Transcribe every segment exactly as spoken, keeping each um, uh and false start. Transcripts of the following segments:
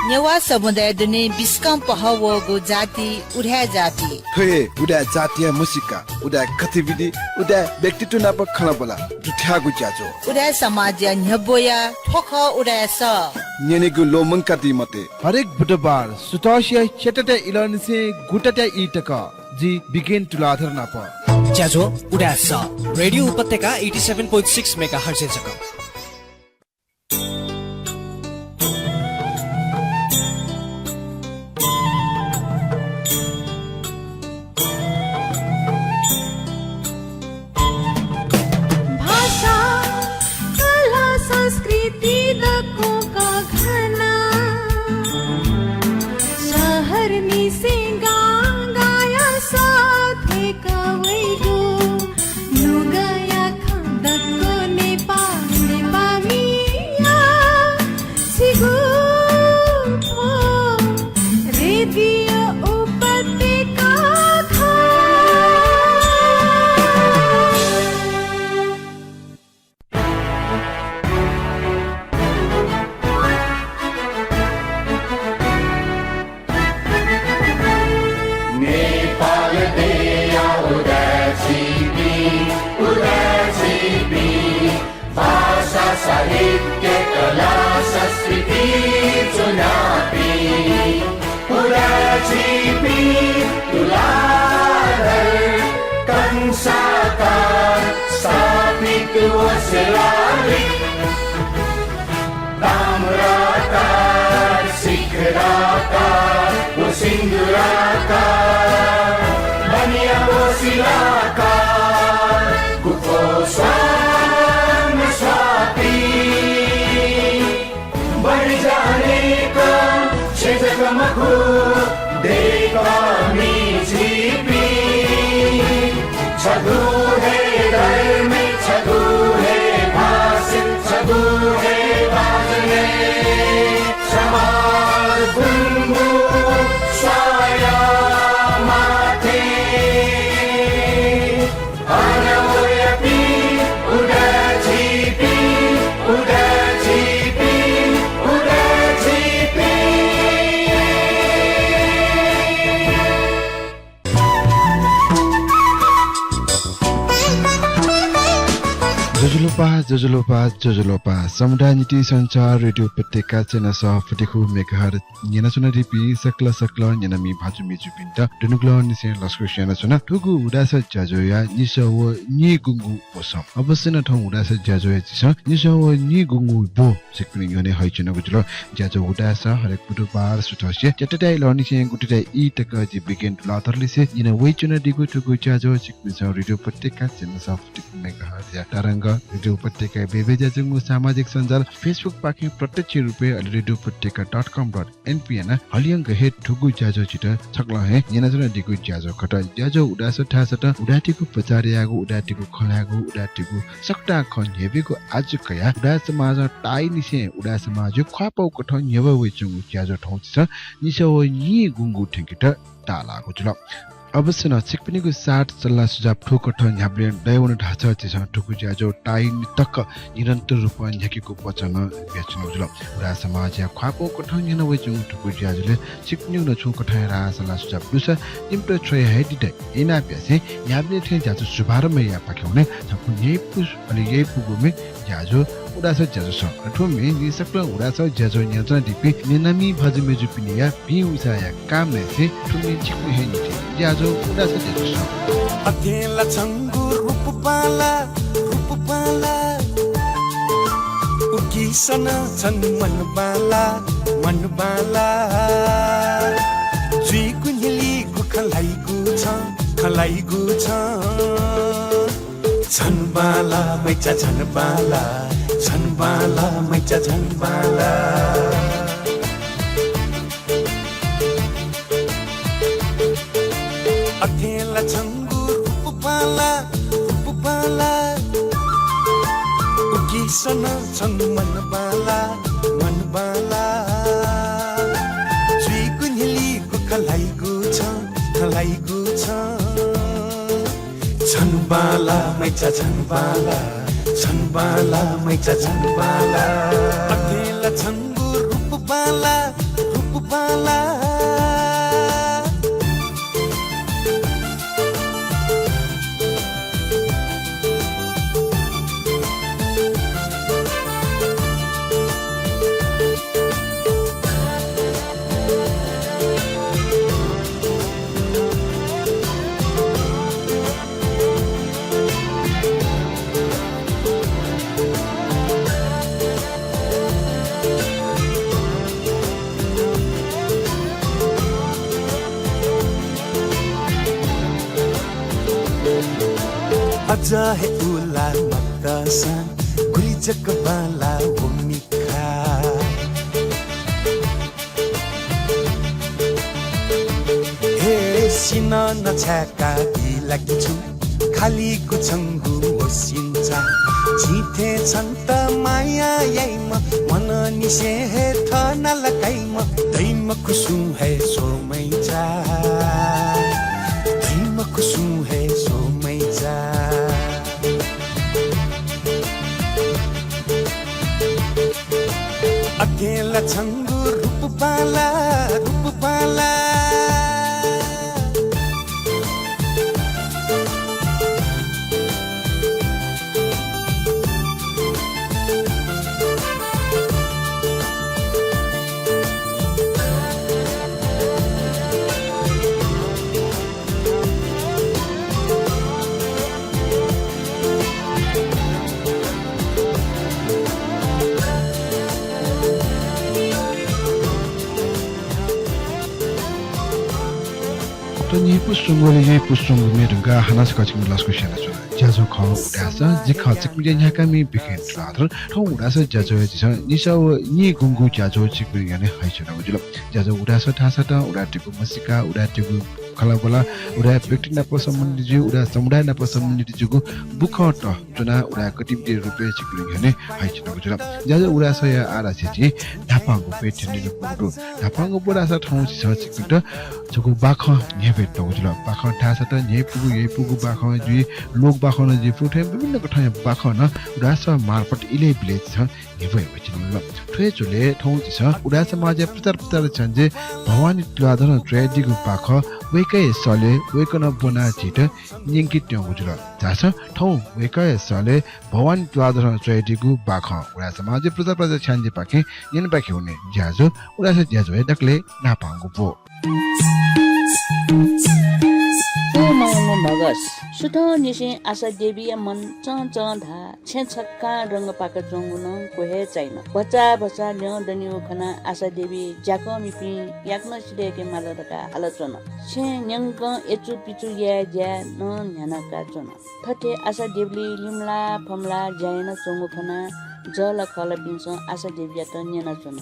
नेवाः समुदाय दुने बिस्कं पहः वःगु जाति उदाय् जाति। थ्व हे उदाय् जातिया म्हसीका, उदाय् गतिविधि, उदाय् व्यक्तित्व नाप खँल्हाबल्हा दुथ्याःगु ज्याझ्वः। उदाय् समाजया न्ह्यब्वया थ्व खः उदाय् सः। न्यनेगु ल्वःमंकादी मते। हरेक बुधबार सुथसिया च्यातातय् इलंनिसें गुतातय् ई तक जि बिगेन तुलाधर नाप। ज्याझ्वः उदाय् सः, रेडियो उपत्यका eighty seven point six megahertz-य् जक। भाषा, कला, संस्कृति दक्वं कःघाना। शहरनिसें गां गाया सः थ्वय्क वइगु। नुगःया खँ दक्व नेपाः, नेपाःमिया छिगु थ्व रेडियो उपत्यका खः। नेपाल देय्‌या उदाय् झीपिं, उदाय् झीपिं, भाषा, साहित्य, कला, संस्कृति च्वनापिं। उदाय् झीपिं तुलाधर कंसाकार स्थापित वसेलालिक। ताम्राकार, शिखराकार व सिन्दुराकार बनिया वसेलाकार गुफो स्वां स्वापी। बढी जानेक छेँ जक मखु, दय्‌कःमि झीपिं। छगू हे धर्म, छगू हे भाषा, छगू हे बाजं, समाज गुंगू स्वाया माथि। अन वयापिं उदाय् झीपिं, उदाय् झीपिं, उदाय् झीपिं। ज्वजलपा, ज्वजलपा, ज्वजलपा। समुदाय निंतिं सञ्चार रेडियो उपत्यका च्यानल सः forty-four megahertz न्यनाच्वनादीपिं सकल सकल न्यनामि भाजु मय्जुपिन्त दुनुगलंनिसें लसकुस यानाच्वना। थुगु उदाय् सः ज्याझ्वःया निसः व नीगुंगू ब्वसः। अवश्य नं थौं उदाय् सः ज्याझ्वःया झीसं निसः व नीगुंगू ब्व छिकपिनि न्ह्यःने हयाच्वनागु जुल। ज्याझ्वः उदाय् सः हरेक बुधबार सुथसिया च्यातातय् इलंनिसें गुतातय् ई तक जि बिगेन तुलाधरलिसे न्यना वयाच्वनादीगु थुगु ज्याझ्वः छिकपिन्सं रेडियो उपत्यका च्यानल सः forty-four megahertz या तरंग, रेडियो उपत्यका बेबे ज्याझ्वःगु सामाजिक सञ्जाल Facebook पाखें प्रत्यक्ष रूपय्, अले रेडियो उपत्यका dot com dot np यानाः हलिंयंक हे थुगु ज्याझ्वः छित छकलं हे न्यनाच्वनादीगु ज्याझ्वः खः। ज्याझ्वः उदाय् सः धाःसा त उदाय्‌तय्‌गु प्रचार यायेगु, उदाय्‌तय्‌गु खँ ल्हायेगु, उदाय्‌तय्‌गु सकतां खँ न्ह्यब्वयेगु आजु कयाः उदाय् समाजं ताःई निसें उदाय् समाजया ख्वाःपाः कथं न्ह्यब्वया वयाच्वंगु ज्याझ्वः थौं झीसं निसः व नीगुंगू थ्यंकेत ताःलाःगु जुल। अवश्य नं छिकपिनिगु साथ सल्लाह सुझाव थुकथं न्ह्याबलें दयावन धाःसा झीसं थुगु ज्याझ्वः ताःई तक निरन्तर रूपं न्ह्याकेगु वचन बियाच्वनागु जुल। उदाय् समाजया ख्वाःपाः कथं न्ह्यब्वया वयाच्वंगु थुगु ज्याझ्वलय् छिकपिनिगु नं छुं कथंया राय सल्लाह सुझाव दुसा जिमित छ्वया हे दि दइ। अय्‌नं पियासें न्ह्याबलें थें ज्याझ्वः शुभारम्भ यायेपाखें वने छकू न्ह्यइपु अले यइपुगु म्ये ज्याझ्वः उदाय् सः ज्याझ्वः सः। अले थ्व म्ये जिं सकलें उदाय् सः ज्याझ्वः न्यनाच्वनादीपिं न्यनामि भाजु मय्जुपिनिया भिं उसाँय्‌या कामनाय्‌सें थ्व म्ये छिकपिनि हे निंतिं ज्याझ्वः उदाय् सः ज्याझ्वः सः। अथें ला छंगु रूप बांला, रूप बांला। उकिसनं छन मन बांला, मन बांला। जुइगु न्ह्यलीगु खँ ल्हाइगु छं, खँ ल्हाइगु छं। छन बांला मैचा छन बांला, छन बांला मैचा छन बांला। अथें ला छंगु रूप बांला, रूप बांला। उकिसनं छन मन बांला, मन बांला। जुइगु न्ह्यलीगु खँ ल्हाइगु छं, खँ ल्हाइगु छं। छन बांला मैचा छन बांला, छन बांला मैचा छन बांला। अथें ला छंगु रूप बांला, बाला। अझ हे उला मकसन गुलि जक बांला वःमिखा। हे सिनं नछाय्‌कादिला कि छु, खालिगु छंगु वसिंचा। झी थें छन्त माया याइम्ह, मनंनिसें हे थः नाला काइम्ह, दइम्ह खुसुं हे स्वःमैचा। दइम्ह खुसुं हे स्वःमैचा। अथें ला छंगु रूप बांला, रूप बांला। थ्व न्हिपु स्वंगु अले यइपु स्वंगु म्ये धुंकाः हानं छकः छिकपिन्त लसकुस यानाच्वना। ज्याझ्वः खः उदाय् सः, जि खः छिकपिनि ज्या न्ह्याकामि बिकेन तुलाधर। थौं उदाय् सः ज्याझ्वःया झीसं निसः व निगुंगु ज्याझ्वः छिकपिनि न्ह्यःने हयाच्वनागु जुल। ज्याझ्वः उदाय् सः धाःसा तं उदाय्‌तय्‌गु म्हसीका, उदाय्‌तय्‌गु खँल्हाबल्हा, उदाय् व्यक्ति नाप सम्बन्धित जूगु, उदाय् समुदाय नाप सम्बन्धित जूगु बुखँ तः च्वनाः उदाय् गतिविधि रूपय् छिकपिनि न्ह्यःने हयाच्वनागु जुल। ज्याझ्वः उदाय् सःया आधारय् झी न्हापांगु ब्वय् थ्यनेधुंकूगु दु। न्हापांगु ब्वय् धाःसा थौं झीसं छिकपिन्त छगू बाखं न्ह्यब्वये तयागु जुल। बाखं धाःसा तं न्ह्यइपुगु, यइपुगु बाखं जुइ, लोक बाखं नं जुइ, फुथें विभिन्न कथंया बाखं नं उदाय् सः मार्फत इलय् बिलय् झीसं न्ह्यब्वये वयाच्वनागु जुल। थ्व हे झ्वलय् थौं झीसं उदाय् समाजया प्रचार प्रसार छ्याञ्जे भवानी तुलाधरं च्वयादीगु बाखं वय्‌कःया सलय् वय्‌कलं ब्वनाः झीत न्यंकेत्यंगु जुल। धाःसा थौं वय्‌कःया सलय् भवानी तुलाधरं च्वयादीगु बाखं उदाय् समाजया प्रचार प्रसार छ्याञ्जेपाखें न्यनेपाखे वने ज्याझ्वः। उदाय् सः ज्याझ्वःया दकलय् न्हापांगु ब्व। सुथंनिसें आशा देवीया मन चंचं धाः। छेँ छक्कां रंग पाकाच्वंगु नं क्व हे चाइन। भचा भचा ल्यं दनिगु खनाः आशा देवी ज्याकःमिपिं याकनं सिधय्‌के माल धकाः हालाच्वन। छेँ न्यंकं यचुपिचु याये ज्या नं न्ह्यानाकाच्वन। थथे आशा देवीं लिमलाः फमलाः ज्या यानाच्वंगु खनाः जःलाखःलापिन्सं आशा देवीयात न्यनाच्वन,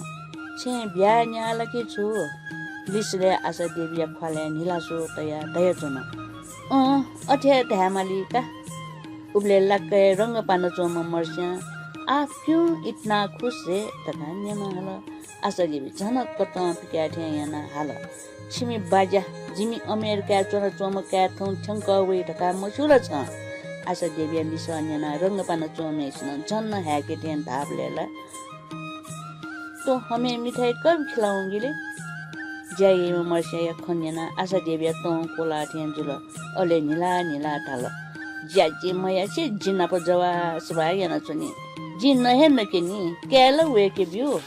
छेँ ब्याहा न्याः ला कि छु? लिसलय् आशा देवीया ख्वालय् न्हिलास्वः तयाः धयाच्वन, अँ, अथे हे धायेमाली का। उबलय् लाक्क हे रंग पानाच्वंम्ह मर्स्यां, आप क्यों इतना खुश है धकाः न्यना हल। आशा देवी झन कतं पिकाये थें यानाः हाल, छिमि बाज्या, जिमि अमेरिकाय् च्वनाच्वंम्ह काय् थौं थ्यंकः वइ धकाः मस्यू ला छं? आशा देवीया लिसः न्यनाः रंग पानाच्वंम्हय्‌सिनं झन हाय्‌के थें धाःबलय् ला, तो हमें मिठाई कब खिलाओंगी ले? ज्या याइम्ह मर्स्याया खँ न्यनाः आशा देवीया तं क्वलाः थें जुल। अले न्हिला न्हिला धाल, ज्याजि मयासे जि नाप जवाःसवाः यानाच्वनी। जिं न हे नके नि, काय् ला वय्‌के ब्यू।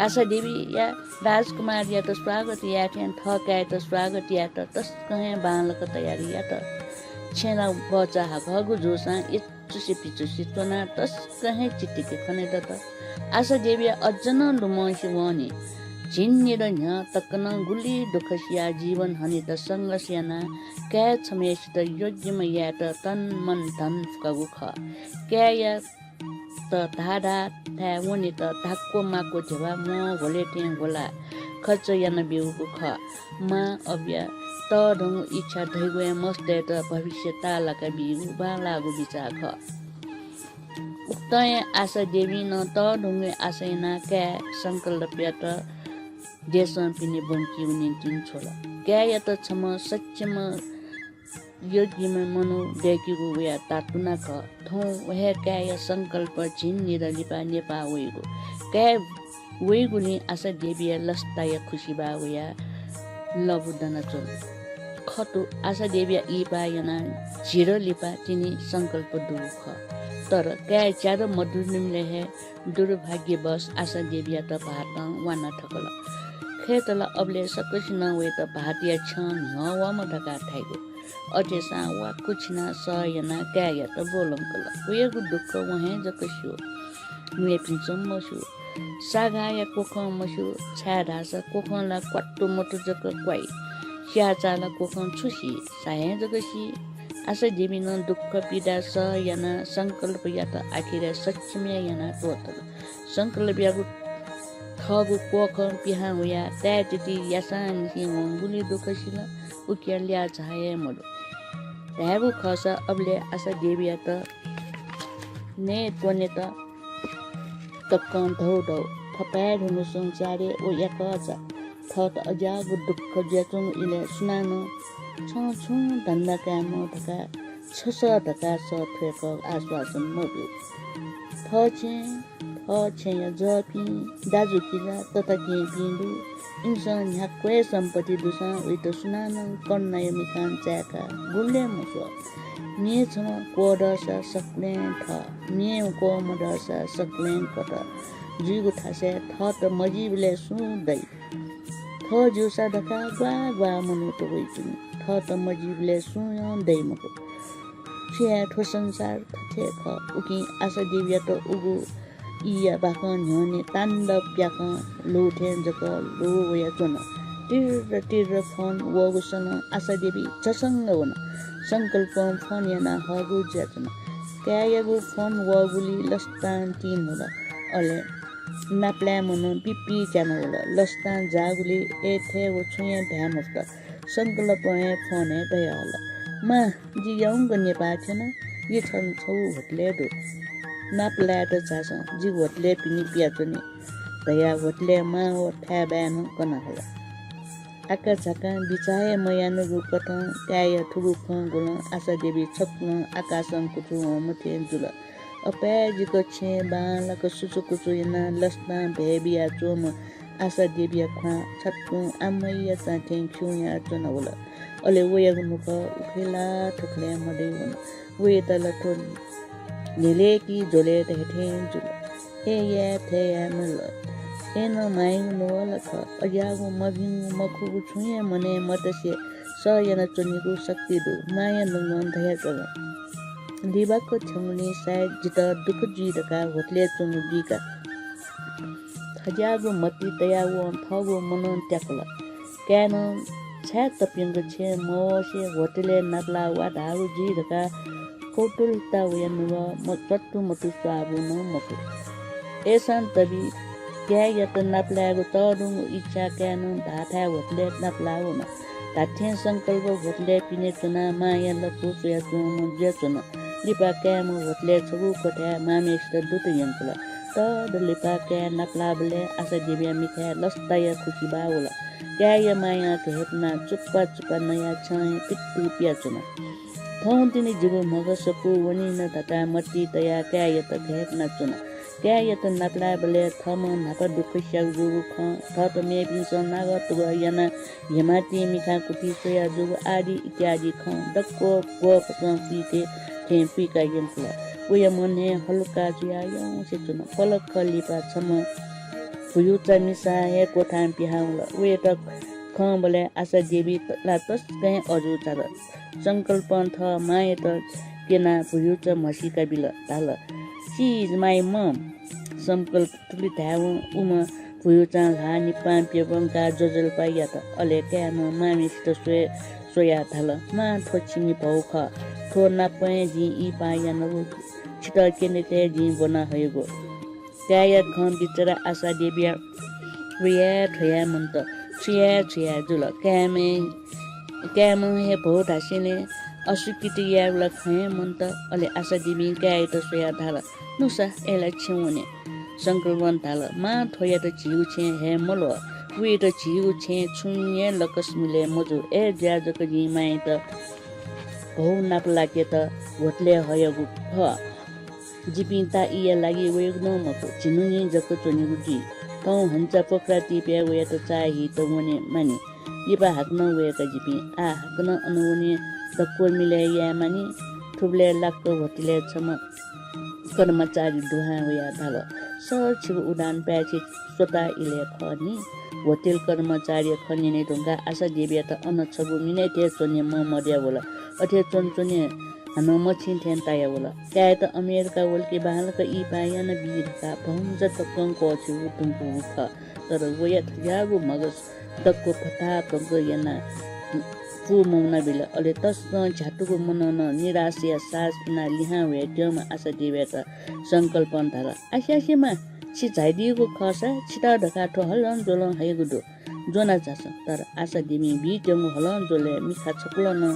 आशा देवीया राजकुमारयात स्वागत याये थें थः काय्‌यात स्वागत यायेत तसकं हे बांलाक तयारी यात। छेँ ला भचा हाकःगु जूसां यचुसे पिचुसे च्वनाः तसकं हे चितिके खने दत। आशा देवीया अझ नं लुमंसे वंनि। झिंनिदँ न्ह्यः तक नं गुलि दुःख सियाः जीवन हनेत संघर्ष यानाः काय् छम्हय्‌सित योग्यम्ह यायेत तन मन धन फुकागु खः। काय्‌यात धाःधाः थाय् वनेत धाक्व माक्व ध्यबा म्वः ह्वले थें ह्वलाः खर्च यानाब्यूगु खः। मां अबुया तःधंगु इच्छा धइगु हे मस्तय्‌त भविष्य ताःलाका बीगु बांलाःगु बिचाः खः। उकथं हे आशा देवीं नं तःधंगु आशा यानाः काय् संकल्पयात देशं पिने ब्वंकीगु निंतिं छ्वल। काय्‌यात छम्ह सक्षम योग्यम्ह मनू दय्‌कीगु वया तातुना खः। थौं व हे काय्‌या संकल्प झिंनिदँ लिपा नेपाः वइगु। काय् वइगुलिं आशा देवीया लसताया खुसिबाः वयाः लबु दनाच्वन। खतु आशा देवीया इहिपाः यानाः झिरः लिपा तिनि संकल्प दुगु खः। तर काय् च्यादँ मदुनिबलय् हे दुर्भाग्यवश आशा देवीयात भाःतं वाना थकल। खय्‌त ला अबलय् सकसिनं वयात भाःतया छ्यं न्ह्यः वःम्ह धकाः धाइगु। अथेसां वा कुछिनाः सह यानाः काय्‌यात ब्वलंकल। वयागु दुःख वं हे जक स्यू। मेपिन्सं मस्यू। सागाया क्वखं मस्यू, छाय्‌धाःसा क्वखं ला क्वातुमतु जक क्वाइ। स्याःचाः ला क्वखं छु सी, सा हे जक सी। आशा देवीं नं दुःख पीडा सह यानाः संकल्प यात आखिरय् सक्षम यानाः त्वःतल। संकल्पयागु थःगु क्वखं पिहां वयाः ताय्‌तिति यासांनिसें वं गुलि दुःख सिल, उकिया ल्याः झाः हे मदु। धायेगु खःसा अबलय् आशा देवीयात नये त्वनेत तकं धौधौ। थपाय्‌धुन संसारय् व याकःचा थःत अज्याःगु दुःख जुयाच्वंगु इलय् सुनानं छं छुं धन्दा कायेमा धकाः छसः धकाः सः थ्वय्‌कः आश्वासन मब्यू। थः छेँ, थः छेँया जःपिं, दाजुकिजा, तताकेहेँपिं दु। इमिसं न्ह्याक्व हे सम्पत्ति दुसां वइत सुनानं करुणाया मिखां चाय्‌काः गुबलें मस्वः। म्ये छम्ह क्वदःसा सकलें थः, म्ये क्वमदःसा सकलें कतः जुइगु थासय् थःत मजिबलय् सुं दइ? थः ज्यूसा धकाः ग्वाः ग्वाः मनूत वइच्वनी। थःत मजिबलय् सुं नं दइ मखु। छु याये, थ्व संसार थथे खः। उकिं आशा देवीयात उगु ईया बाखं न्ह्यःने ताण्डव प्याखं ल्हू थें जक ल्हू वयाच्वन। तिर्र तिर्र फोन वःगु सनं आशा देवी झसंग वन। संकल्पं फोन याना हःगु जुयाच्वन। काय्‌यागु फोन वःगुलिं लसतां तिं न्हुल। अले नापलाये मनं पिपि त्याना वल। लसतां जाःगुलिं अय्‌थय् व छुं हे धाये मफुत। संकल्पं हे फोन हे धयाहल। मां, जि याउँक नेपाः थ्यना, जि छन्हु छगू होटलय् दु। नापलायेत झासँ, जि होटलय् पिने पियाच्वने धयाः होटलय् मां व थाय्‌बाय् नं कना हल। आकाझाकां बिचाः हे मयानागु कथं काय्‌या थुगु खँ ग्वलं आशा देवी छक्वलं आकाशं कुचु वंम्ह थें जुल। अपाय्‌जिक छेँय् बांलाक सुचुकुचु यानाः लसतां भ्वय् बियाच्वंम्ह आशा देवीया ख्वाः छत्तुं आमैया चां थें खिउँयाः च्वना वल। अले वयागु नुखः उखेलाः थुखेलाः मदय् वन। वयात ला थ्व न्ह्यलय्‌की ज्वलय् धयाथें जुल। अय् याये थय् याये मजुल। अय्‌नं मायागु नुगः ला खः। अज्याःगु मभिंगु मखुगु छुं हे मनय् मतसे सह यानाच्वनीगु शक्ति दु। मांया नुगलं धयाच्वन, लिबाक्क थ्यंगुलिं सायद जितः दुःख जुइ धकाः होटलय् च्वंगु जुइ का। थज्याःगु मतिइ तयाः वं थःगु मनं त्याकल। काय्‌नं छाय् तप्यंक छेँय् मवसे होटलय् नापलाः वा धाःगु जुइ धकाः कौतुकता वया नुगः म-, चत्तुमतु स्वाःगु नं मखु। अय्‌सां तबि काय्‌यात नापलायेगु तःधंगु इच्छा काय्‌नं धाःथाय् होटलय् नापलाः वन। धात्थें संकल्प होटलय् पिने च्वनाः मांया लँपु च्वयाच्वंम्ह जुयाच्वन। लिपा काय्‌म्ह होटलय् छगू कोठाय् मांम्हय्‌सित दुत यंकल। तःदँ लिपा काय् नापलाःबलय् आशा देवीया मिखाय् लसताया खुसिबाः वल। काय्‌या मांया घय्‌पुनाः चुप्पा चुप्पा नयाः छ्यं हे पित्तु पियाच्वन। थौं तिनि जिगु म्हगः सफू वनी न धकाः मतिइ तयाः काय्‌यात घय्‌पुनाच्वन। काय्‌यात नापलाःबलय् थःम्हं न्हापा दुःख स्याःगु जूगु खँ, थःत मेपिन्सं नागः तुगः यानाः हेमातिं मिखां कुथि स्वयाः जूगु आदि इत्यादि खँ दक्व ग्वःफसं पुइके थें पुइका यंकल। वया मन हे हलुका जुयाः यंसे च्वन। पलख लिपा छम्ह भुयुचा मिसा हे क्वथां पिहां वल। वयात खंबलय् आशा देवी ला तसकं हे अजू झाल। संकल्पं थः मांयात क्यनाः भुयुचा म्हसीका बिल। धाल, "She is my mom।" संकल्प थुलि धायेवं उम्ह भुयुचां ल्हाः निपां प्यब्वंकाः ज्वजलपा यात। अले काय्‌नं मांम्हय्‌सित स्वये स्वयाः धाल, "मां, थ्व छिमि भौ खः। थ्व नापं हे जिं इहिपाः यानागु, छितः क्यनेत हे जिं ब्वना हयागु।" काय्‌या खँ बिचाराः आशा देवीया व याये थ्व याये मन्त, छु याये छु याये जुल। काय्‌म्ह, काय्‌म्हं हे भौ धासेंलि अस्वीकृति यायेगु ला खँ हे मन्त। अले आशा देवीं काय्‌यात स्वयाः धाल, "नुसा, अय्‌लाः छेँ वने।" संकल्पं धाल, "मां, थ्वयात झीगु छेँ हये मल्वः। वयात झीगु छेँय् छुं हे लकस मिलय् मजू। अय् जुयाः जक जिं मांयात भौ नापलाकेत होटलय् हयागु खः। जिपिं ताःईया लागि वयागु नं मखु, झिंन्हु निं जक च्वनीगु जुइ।" थौं हन्चा पोखरा तिपय् वयात चाःहित वने मानि। लिपा हाकनं वय्‌का जिपिं। आः हाकनं अन वने दक्व मिलय् याये मानि। थुबलय् लाक्क होटलय् छम्ह कर्मचारी दुहां वयाः धाल, "सर, छिगु उडान पाय्‌छि स्वता इलय् खः नि।" होटल कर्मचारीया खँ न्यने धुंकाः आशा देवीयात अन छगू मिनेटय् च्वने मन मदया वल। अथे च्वने च्वने हानं मछिं थें तया वल। काय्‌त अमेरिका वल कि बांलाक इहिपाः यानाबी धकाः भौंचा तकं क्वःछिउ धुंकूगु खः। तर वया थज्याःगु म्हगस दक्व भताभक यानाः पू मवनाबिल। अले तसकं झ्यातुगु मनं नं निराशया सास इनाः लिहां वये द्यंम्ह आशा देवीयात संकल्पं धाल, "आशासेमा, छि झायादीगु खःसा छितः धकाः थ्व हलंज्वलं हयागु दु। ज्वना झासँ।" तर आशा देवीं बीत्यंगु हलंज्वलय् मिखा छकुलं नं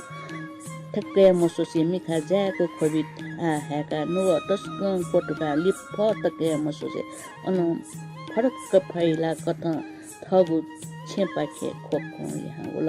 थ्यक्क हे मस्वसे मिखा जाय्‌क ख्वबि हाय्‌काः नुगः तसकं क्वतुकाः लिफः तक हे मस्वसे अनं फरक्क फैलाकथं थःगु छेँपाखे ख्वखं लिहां वल।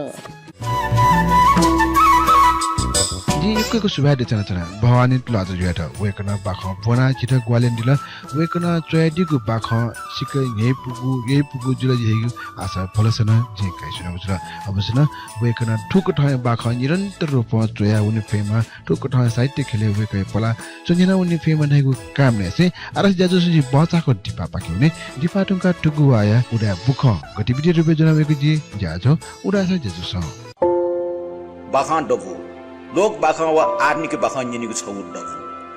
जिं यक्व यक्व सुभाय् देछानाच्वना भवानी तुलाधरजुयात। वय्‌कलं बाखं ब्वनाः झीत ग्वाहालि यानादिल। वय्‌कलं च्वयादीगु बाखं सिक्क न्ह्यइपुगु, यइपुगु जुल धइगु आशा भलसा नं जिं कयाच्वनागु जुल। अवश्य नं वय्‌कलं थुकथं बाखं निरन्तर रूपं च्वया वने फयेमा, थुकथं साहित्य ख्यलय् वय्‌कःया पलाः च्वन्ह्याना वने फयेमा धइगु कामना यासें आः धाःसा ज्याझ्वलय् जि बचाःगु दिपापाखे वने। दिपा धुंकाः थुगु वाःया उदाय् बुखँ गतिविधि रूपय् ज्वना वय्‌कूगु ज्याझ्वः उदाय् सा ज्याझ्वलय्। बाखं दबू। लोक बाखं व आधुनिक बाखं न्यनीगु छगू दबू।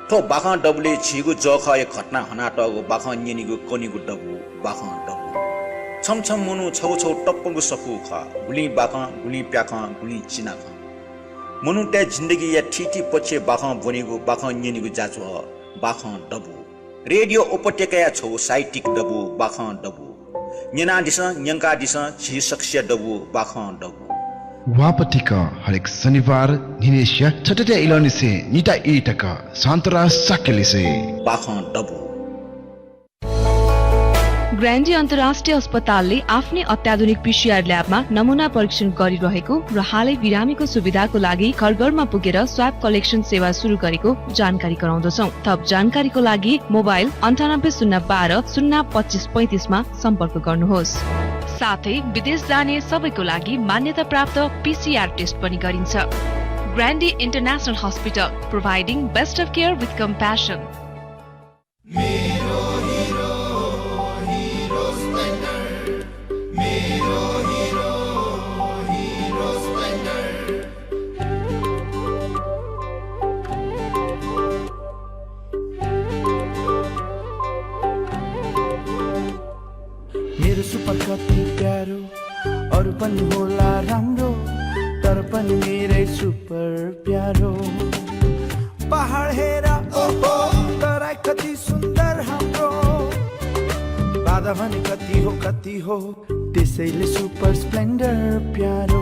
थ्व बाखं दबुलिइ झीगु जःखःया घटना हनातःगु बाखं न्यनीगु कनीगु दबू बाखं दबू। छम्ह छम्ह मनू छगू छगू तप्पंगु सफू खः। गुलिं बाखं, गुलिं प्याखं, गुलिं चिनाखँ। मनूतय् जिन्दगीया थीथी पक्षय् बाखं ब्वनीगु, बाखं न्यनीगु ज्याझ्वः बाखं दबू। रेडियो उपत्यकाया छगू साहित्यिक दबू बाखं दबू। न्यनादिसँ, न्यंकादिसँ, झी सकसिया दबू बाखं दबू। वापतिक हरेक शनिबार न्हिनय्‌सिया छथाय् इलंनिसें निता ई तक शान्तराज शाक्यलिसे। बाखं दबू। ग्रान्डी अन्तर्राष्ट्रिय अस्पतालले आफ्नै अत्याधुनिक पिसिआर ल्याबमा नमुना परीक्षण गरिरहेको र हालै बिरामीको सुविधाको लागि घर घरमा पुगेर स्वाब कलेक्सन सेवा सुरु गरेको जानकारी गराउँदछौँ। थप जानकारीको लागि मोबाइल अन्ठानब्बे शून्य बाह्र शून्य पच्चिस पैँतिसमा सम्पर्क गर्नुहोस्। साथै विदेश जाने सबैको लागि मान्यता प्राप्त पिसिआर टेस्ट पनि गरिन्छ। ग्रान्डी international hospital, providing best of care with compassion। मेरो हिरो, हिरो स्प्लेन्डर। मेरो हिरो, हिरो स्प्लेन्डर। मेरो सुपर कति प्यारो, अरू पनि होला राम्रो, तर पनि मेरै सुपर प्यारो। पहाड हेर, ओहो, तराई कति सुन्दर हाम्रो। बाधा भने कति हो, कति हो, त्यसैले सुपर स्प्लेन्डर प्यारो।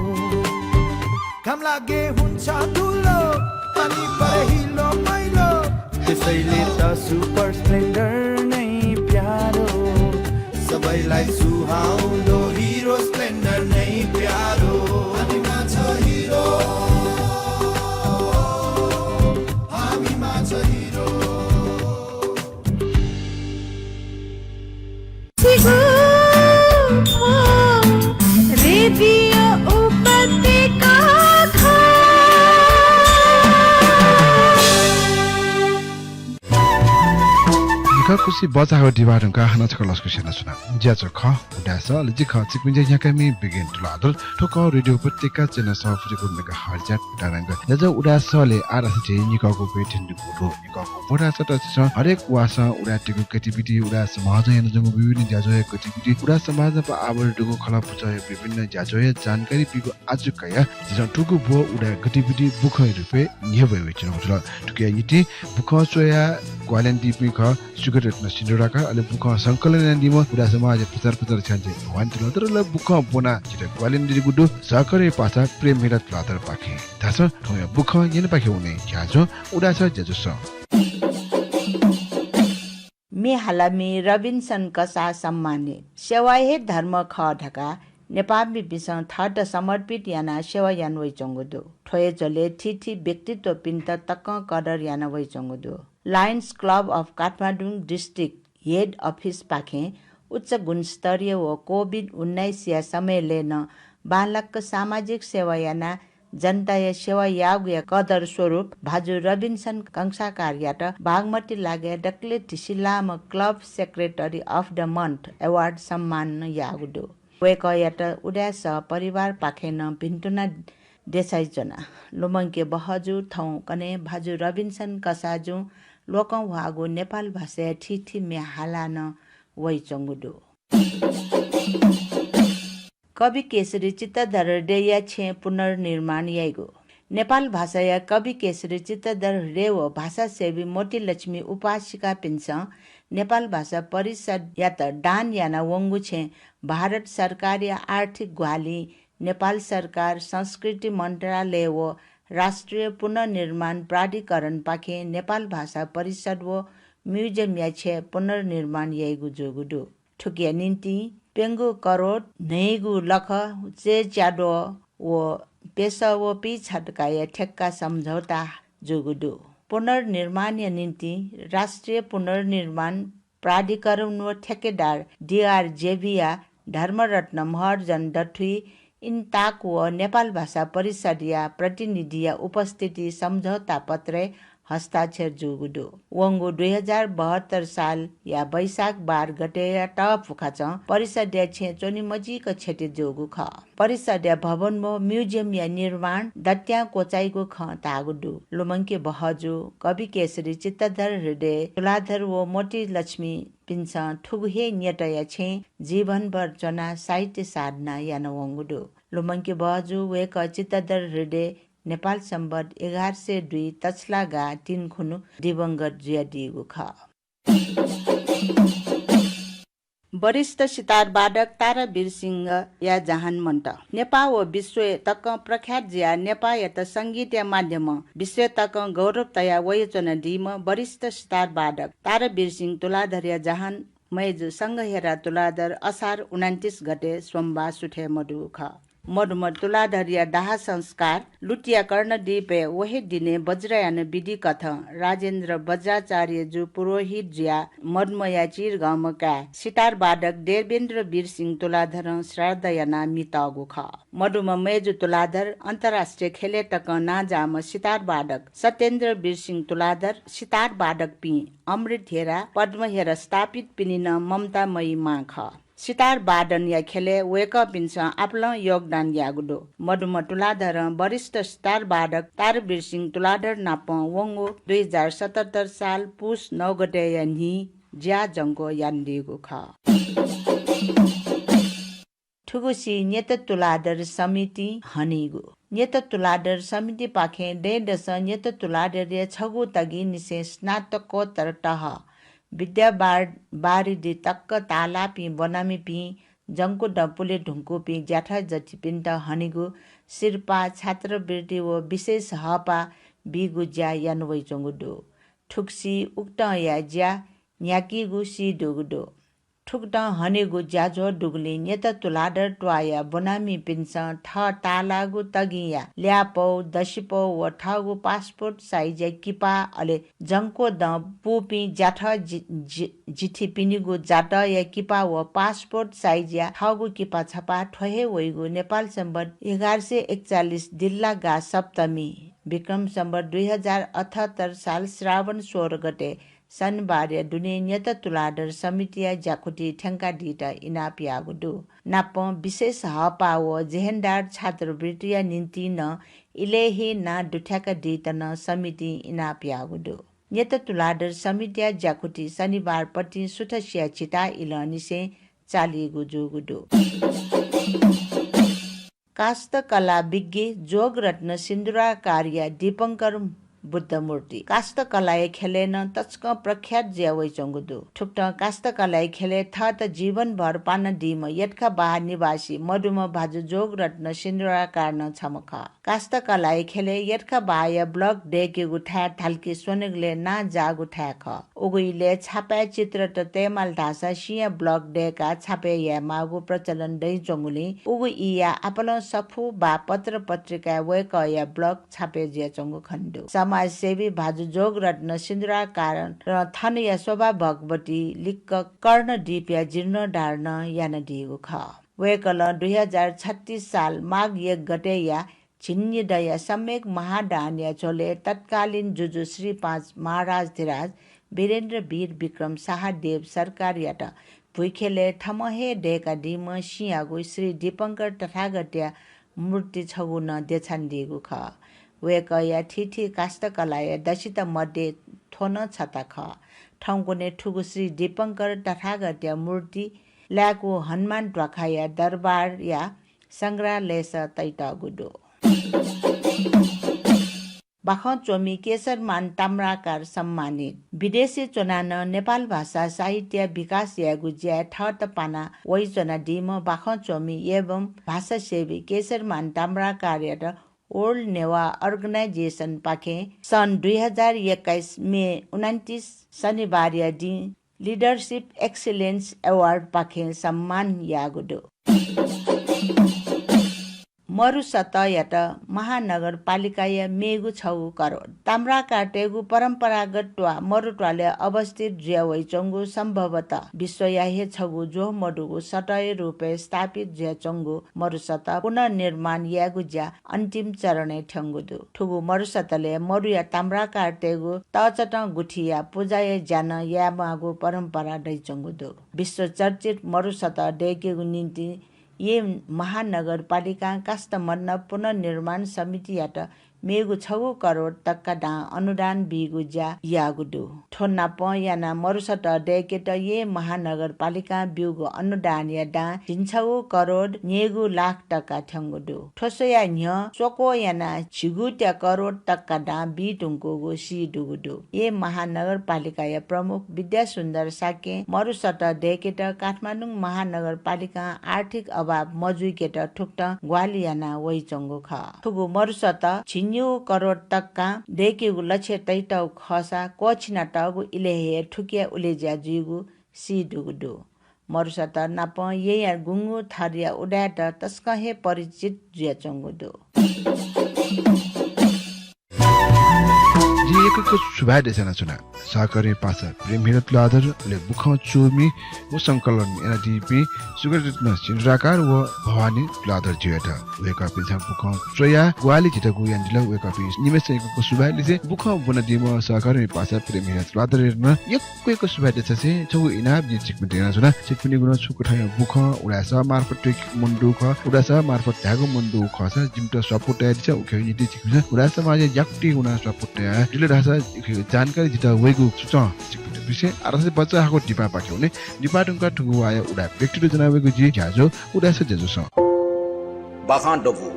घाम लागे हुन्छ धुलो, पानी परे हिलो मैलो, त्यसैले त सुपर स्प्लेन्डर नै प्यारो। सबैलाई सुहाउँदो हिरो स्प्लेन्डर नै प्यारो। हामीमा छ हिरो, हामीमा छ हिरो। रेडियो उपत्यका। निखः खुसी बचाः दिवा धुंकाः हानं छकः लसकुस यानाच्वना। ज्याझ्वः खः उदाय् स, अले जि खः छिकपिनि ज्या न्ह्याकामि बिगेन तुलाधर। थ्व खः रेडियो उपत्यका चय्न्हय् सफुलिगु मेगाहर्जया तरांग। ज्याझ्वः उदाय् सलय् आः धाःसा झी निकःगु ब्वय् थ्यनेधुंगु दु। निकःगु ब्व धाःसा त झीसं हरेक वासं उदाय्‌तय्गु गतिविधि, उदाय् समाजं यानाच्वंगु विभिन्न ज्याझ्वःया गतिविधि, उदाय् समाजनाप आबद्ध दुगु खलः पुचःया विभिन्न ज्याझ्वःया जानकारी बीगु आजु कयाः झीसं थुगु ब्व उदाय् गतिविधि बुखँया रूपय् न्ह्यब्वया वयाच्वनागु जुल। थुकिया निंतिं बुखँ च्वयाः ग्वाहालि यानादीपिं खः सुगतरत्न सिन्धुराकार, अले बुखँ संकलन यानादीम्ह उदाय् समाजया प्रचार प्रसार छ्याञ्जे भवानी तुलाधर, अले बुखँ ब्वनाः झीत ग्वाहालि यानादीगु दु सहकर्मी पासा प्रेमहिरा तुलाधरपाखें। धाःसा थौंया बुखँ न्यनेपाखे वने ज्याझ्वः उदाय् स ज्याझ्वलय्। म्ये हालामि रबिन्सन कसाः सम्मानित। सेवा हे धर्म खः धकाः नेपाःमिपिन्सं थःत समर्पित यानाः सेवा याना वइच्वंगु दु। थ्व हे झ्वलय् थीथी व्यक्तित्वपिन्त तकं कदर याना वइच्वंगु दु। Lions Club of Kathmandu district head office पाखें उच्च गुणस्तरीय व कोभिड उन्नाइसया समयलय् नं बांलाक सामाजिक सेवा यानाः जनताया सेवा याःगुया कदर स्वरूप भाजु रबिन्सन कंसाकारयात बागमती लागाय् दकलय् धिसिलाःम्ह Club Secretary of the Month award सम्मान याःगु दु। वय्कःयात उदाय् सह परिवारपाखें नं भिन्तुना देछाइच्वना। लुमंके बहःजु थौं कन्हय् भाजु रबिन्सन कसाःजुं ल्वकं ह्वाःगु नेपाल भाषाया थीथी म्ये हालाः नं वइच्वंगु दु। कवि केशरी चित्तधर हृदयया छेँ पुनर्निर्माण याइगु। नेपाल भाषाया कवि केशरी चित्तधर हृदय व भाषासेवी मोतीलक्ष्मी उपासिकापिन्सं नेपाल भाषा परिषद्यात दान याना वंगु छेँ भारत सरकारया आर्थिक ग्वाहालिं नेपाल सरकार, संस्कृति मन्त्रालय व राष्ट्रिय पुनर्निर्माण प्राधिकरणपाखें नेपाल भाषा परिषद् व म्युजियमया छेँ पुनर्निर्माण याइगु जूगु दु। थुकिया निंतिं प्यंगू करोड न्हय्गू लख चय्च्याद्वः व प्यसः व पीछदकाया ठेक्का सम्झौता जूगु दु। पुनर्निर्माणया निंतिं राष्ट्रिय पुनर्निर्माण प्राधिकरण व ठेकेदार डिआरजेभीया धर्मरत्न महर्जन दथुइ इन्ताक व नेपाल भाषा परिषद्या प्रतिनिधिया उपस्थिति सम्झौता पत्रय् हस्ताक्षर जूगु दु। वंगु दुई हजार बहत्तर सालया वैशाख बाह्र गतेया तःपुखाचं परिषद्या छेँ च्वने मजीक क्षति जूगु खः। परिषद्या भवन व म्युजियमया निर्माण दत्यां क्वचाइगु खँ धाःगु दु। लुमंके बहःजु, कवि केशरी चित्तधर हृदय, तुलाधर व मोतीलक्ष्मीपिन्सं थुगु हे न्यतया छेँ जीवनभर च्वनाः साहित्य साधना यानावंगु दु। लुमंके बहःजु वय्कः चित्तधर हृदय नेपाल संवत् एघार सय दुई तछलागा तीन खुन्हु दिवंगत जुयादीगु खः। वरिष्ठ सितार वादक तारावीर सिंहया जहान मन्त। नेपाः व विश्वय् तकं प्रख्यात जुयाः नेपाःयात संगीतया माध्यमं विश्वय् तकं गौरव तयाः वयाच्वनादीम्ह वरिष्ठ सितार वादक तारावीर सिंह तुलाधरया जहान मय्जु संघहेरा तुलाधर असार उनन्तिस गते सोमबाः सुथय् मदुगु खः। मदुम्ह तुलाधरया दाह संस्कार लुटिया कर्णदीपय् व हे दिनय् वज्रयान विधि कथं राजेन्द्र वज्राचार्यजु पुरोहित जुयाः मदुम्हया चिरगःम्ह काय् सितार वादक देवेन्द्र वीर सिंह तुलाधरं श्राद्ध यानाः मि तःगु खः। मदुम्ह मय्जु तुलाधर अन्तर्राष्ट्रिय ख्यलय् तकं नांजाःम्ह सितार वादक सत्येन्द्र वीर सिंह तुलाधर, सितार वादकपिं अमृत हेरा, पद्म हेरा स्थापितपिनि नं ममतामयी मां खः। सितार वादनया ख्यलय् वय्कःपिन्सं आपालं योगदान याःगु दु। मदुम्ह तुलाधरं वरिष्ठ सितार वादक तारावीर सिंह तुलाधर नाप वंगु दुई हजार सतहत्तर साल पुस नौ गतेया न्हि ज्याझंक्वः यानादीगु खः। थुगुसी न्यत तुलाधर समितिं हनीगु। न्यत तुलाधर समितिपाखें दँय्दसं न्यत तुलाधरया छगू तगिंनिसें स्नातकोत्तर तह विद्या बार-, बारिधि तक ताःलाःपिं ब्वनामिपिं जंक्वदँ पुले धुंकूपिं ज्याथ जथिपिन्त हनेगु सिरपाः, छात्रवृत्ति व विशेष हःपाः बीगु ज्या याना वइच्वंगु दु। थुगुसी उकथंया ज्या न्ह्याकीगु सीदुगु दु। थुकथं हनेगु ज्याझ्वः दुगुलिं न्यत तुलाधर त्वाःया ब्वनामिपिन्सं थः ताःलाःगु तगिंया ल्याःपौ, दसिपौ व थःगु passport size या किपा, अले जंक्वदँ पूपिं ज्याथ जि-, जि-, जिथिपिनिगु जातःया किपा व passport size या थःगु किपा छपा थ्व हे वइगु नेपाल संवत् एघार सय एकचालिस दिल्लागा सप्तमी, विक्रम संवत् दुई हजार अठहत्तर साल श्रावण सोह्र गते शनिबारया दुने न्यत तुलाधर समितिया ज्याकुथि थ्यंकादीत इनाप याःगु दु। नापं विशेष हःपाः व जेहेन्दार छात्रवृत्तिया निंतिं नं इलय् हे नां दुथ्याकादीत नं समितिं इनाप याःगु दु। न्यत तुलाधर समितिया ज्याकुथि शनिबारपतिं सुथसिया झिताः इलंनिसें चालीगु जूगु दु। काष्ठकला विज्ञ जोगरत्न सिन्दुराकारया दीपंकर बुद्ध मूर्ति काष्ठकलाया ख्यलय् नं तसकं प्रख्यात जुया वइच्वंगु दु। थुकथं काष्ठकलाया ख्यलय् थःत जीवनभर पानादीम्ह यतखाबहाः निवासी मदुम्ह भाजु जोगरत्न सिन्दुराकार नं छम्ह खः। काष्ठकलाया ख्यलय् यतखाबहाःया block दय्केगु थाय् धालकि स्वनेगलय् नांजाःगु थाय् खः। उगु इलय् छापाय् चित्रत तयेमाल धाःसा सिंया block दय्काः छापय् यायेमाःगु प्रचलन दइच्वंगुलिं उगु ईया आपालं सफू वा पत्र पत्रिकाय् वय्कःया block छापय् जुयाच्वंगु खनेदु। समाजसेवी भाजु जोगरत्न सिन्दुराकार र थनया शोभा भगवती लिक्क कर्णदीपया जीर्णोद्धार नं यानादीगु खः। वय्कलं दुई हजार छत्तीस साल माघ एक गतेया झिंनिदँया सम्यक महादानया झ्वलय् तत्कालीन जुजु श्री पाँच महाराजाधिराज वीरेन्द्र वीर विक्रम शाहदेव सरकारयात भुइँखेलय् थम्हं हे दय्कादीम्ह सिंहाःगु श्री दीपंकर तथागतया मूर्ति छगू नं देछानादीगु खः। वय्कःया थीथी काष्ठकलाया दसिता मध्ये थ्व नं छता खः। थौंकन्हय् थुगु श्री दीपंकर तथागतया मूर्ति लाय्कू हनुमान ध्वाखाया दरबारया संग्रहालयस तइतःगु दु। बाखं च्वमि केशरमान ताम्राकार सम्मानित। विदेशय् च्वनाः नं नेपाल भाषा साहित्य विकास यायेगु ज्याय् थःत पाना वइच्वनादीम्ह बाखं च्वमि एवं भाषासेवी केशरमान ताम्राकारयात World Newah Organization पाखें सन् दुई हजार एक्काइस मे उनन्तिस शनिबारया दिं Leadership Excellence Award पाखें सम्मान याःगु दु। मरुसतःयात महानगरपालिकाया मेगु छगू करोड। ताम्राकारतय्गु परम्परागत त्वाः मरुत्वालय् अवस्थित जुया वइच्वंगु सम्भवतः विश्वया हे छगू ज्वः मदुगु सतःया रूपय् स्थापित जुयाच्वंगु मरुसतः पुनर्निर्माण यायेगु ज्या अन्तिम चरणय् थ्यंगु दु। थुगु मरुसतलय् मरुया ताम्राकारतय्गु तःचटं गुथिया पुजाया ज्या नं यायेमाःगु परम्परा दइच्वंगु दु। विश्वचर्चित मरुसतः दय्केगु निंतिं येँ महानगरपालिकां काष्ठमण्डप पुनर्निर्माण समितियात मेगु छगू करोड तक्का दां अनुदान बीगु ज्या याःगु दु। थ्व नापं यानाः मरुसतः दय्केत येँ महानगरपालिकां ब्यूगु अनुदानया दां झिंछगू करोड न्यय्गू लाख तक्का थ्यंगु दु। थ्व स्वयाः न्ह्यः स्वक्वः यानाः झिगूत्या करोड तक्का दां बी धुंकूगु सी दुगु दु। येँ महानगरपालिकाया प्रमुख विद्यासुन्दर शाक्यं मरुसतः दय्केत काठमाडौं महानगरपालिकां आर्थिक अभाव मजुइकेत थुकथं ग्वाहालि याना वइच्वंगु खः। थुगु मरुसतः झिंन्यू करोड तक्कां दय्केगु लक्ष्य तइतःगु खःसा क्वःछिनातःगु इलय् हे थुकिया उलेज्या जुइगु सी दुगु दु। मरुसतः नापं येँया गुंगू थरया उदाय्त तसकं हे परिचित जुयाच्वंगु दु। जिं यक्व यक्व सुभाय् देछानाच्वना सहकर्मी पासा प्रेमहिरा तुलाधर, अले बुखं च्वमि व संकलन यानादीपिं सुगतरत्न सिन्दुराकार व भवानी तुलाधरजुयात। वय्कःपिन्सं बुखं च्वयाः ग्वाहालि झीत यानादिल। वय्कःपिं निम्हय्सितं यक्व यक्व सुभाय् देछासें बुखं ब्वनादीम्ह सहकर्मी पासा प्रेमहिरा तुलाधरयात नं यक्व यक्व यक्व यक्व सुभाय् देछासें छगू इनाप जिं छिकपिन्त यानाच्वना। छिकपिनिगु नं छुं कथंया बुखं उदाय् सः मार्फत त्वःतेकेगु मन दुगु खः, उदाय् सः मार्फत धायेगु मन दुगु खःसा जिमित स्वापू तयादिसँ। उकिया निंतिं छिकपिन्सं उदाय् सः मार्फत याकनं उदाय् सः मार्फत तयादिल धाःसा उकिया जानकारी जितः वइगु सुचं छिकपिन्त बिसें। आः धाःसा भचा हाकु दिपापाखे वने। दिपा धुंकाः थुगु वाःया उदाय् व्यक्तित्व ज्वना वयेगु जिं ज्याझ्वः उदाय् सः ज्याझ्वलय्। बाखं दबू।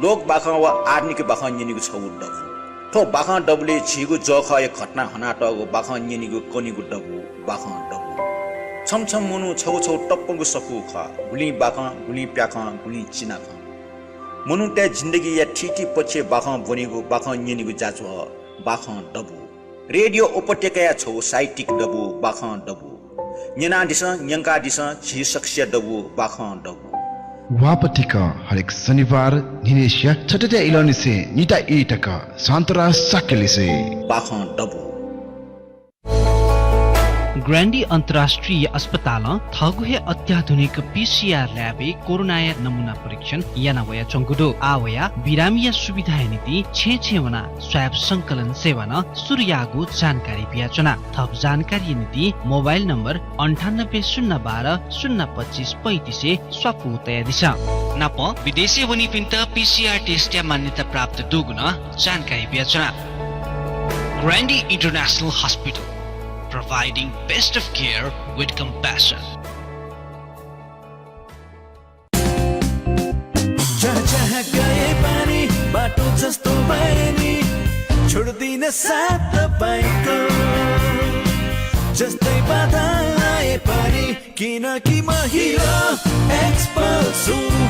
लोक बाखं व आधुनिक बाखं न्यनेगु छगू दबू। थ्व बाखं दबुलिइ झीगु जःखःया घटना हनातःगु बाखं न्यनेगु कनेगु दबू, बाखं दबू। छम्ह छम्ह मनू छगू छगू तप्पंगु सफू खः। गुलिं बाखं, गुलिं प्याखं, गुलिं चिनाखं। मनूतय् जिन्दगीया थीथी पक्षय् बाखं ब्वनेगु, बाखं न्यनेगु ज्याझ्वः, बाखं दबू। रेडियो उपत्यकाया छगू साहित्यिक दबू, बाखं दबू। न्यनादिसँ, न्यंकादिसँ, झी सकसिया दबू, बाखं दबू। वापतिकं हरेक शनिबार न्हिनय्सिया छथाया इलंनिसें निता ई तक शान्तराज शाक्यलिसे। बाखं दबू। ग्रान्डी अन्तर्राष्ट्रिय अस्पतालं थःगु हे अत्याधुनिक पीसीआर ल्याबय् कोरोनाया नमूना परीक्षण याना वयाच्वंगु दु। आः वयाः बिरामीया सुविधाया निंतिं छेँ छेँ वनाः स्वाब संकलन सेवा नं सुरु याःगु जानकारी बियाच्वना। थप जानकारीया निंतिं मोबाइल नम्बर अन्ठानब्बे शून्य बाह्र शून्य पच्चिस पैँतिसय् स्वापू तयादिसँ। नापं विदेशय् वनीपिन्त पीसीआर टेस्टया मान्यता प्राप्त दुगु नं जानकारी बियाच्वना। Grande International Hospital, providing best of care with compassion. जहाँ जहाँ गए पनि बाटो जस्तो भए नि, छोड्दिन साथ तपाईँको। जस्तै बाधा आए पनि, किनकि म हिरो एक्सपल्स हुँ।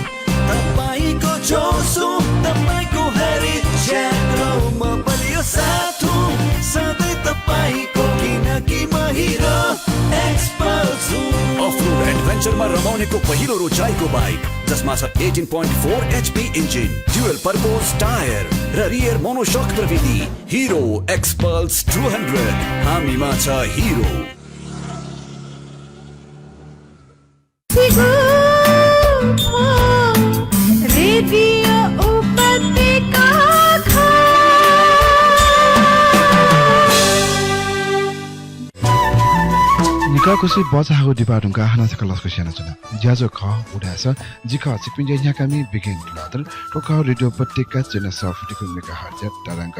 तपाईँको जोस हुँ, तपाईँको हरेक क्षेत्र हुँ। म बलियो साथ हुँ सधैँ तपाईँको, किनकि म हिरो एक्सपल्स हुँ। Off-road adventure चर्म रमाउनेको पहिलो रोचाइको बाइक, जसमा छ eighteen point four HP engine, dual purpose tyre र रियर मोनोसक प्रविधि, हिरो एक्सपल्स टू हन्ड्रेड। हामीमा छ हिरो। रेडियो उपत्यका। निकाः खुसि बचाःगु दिपा धुंकाः हानं छकः लसकुस यानाच्वना। ज्याझ्वः खः उदाय् सः, जि खः छिकपिनि ज्या न्ह्याकामि बिगेन तुलाधर। थ्व खः रेडियो उपत्यका चय्न्हय् सफुतिकू मेगाहर्जया तरंग।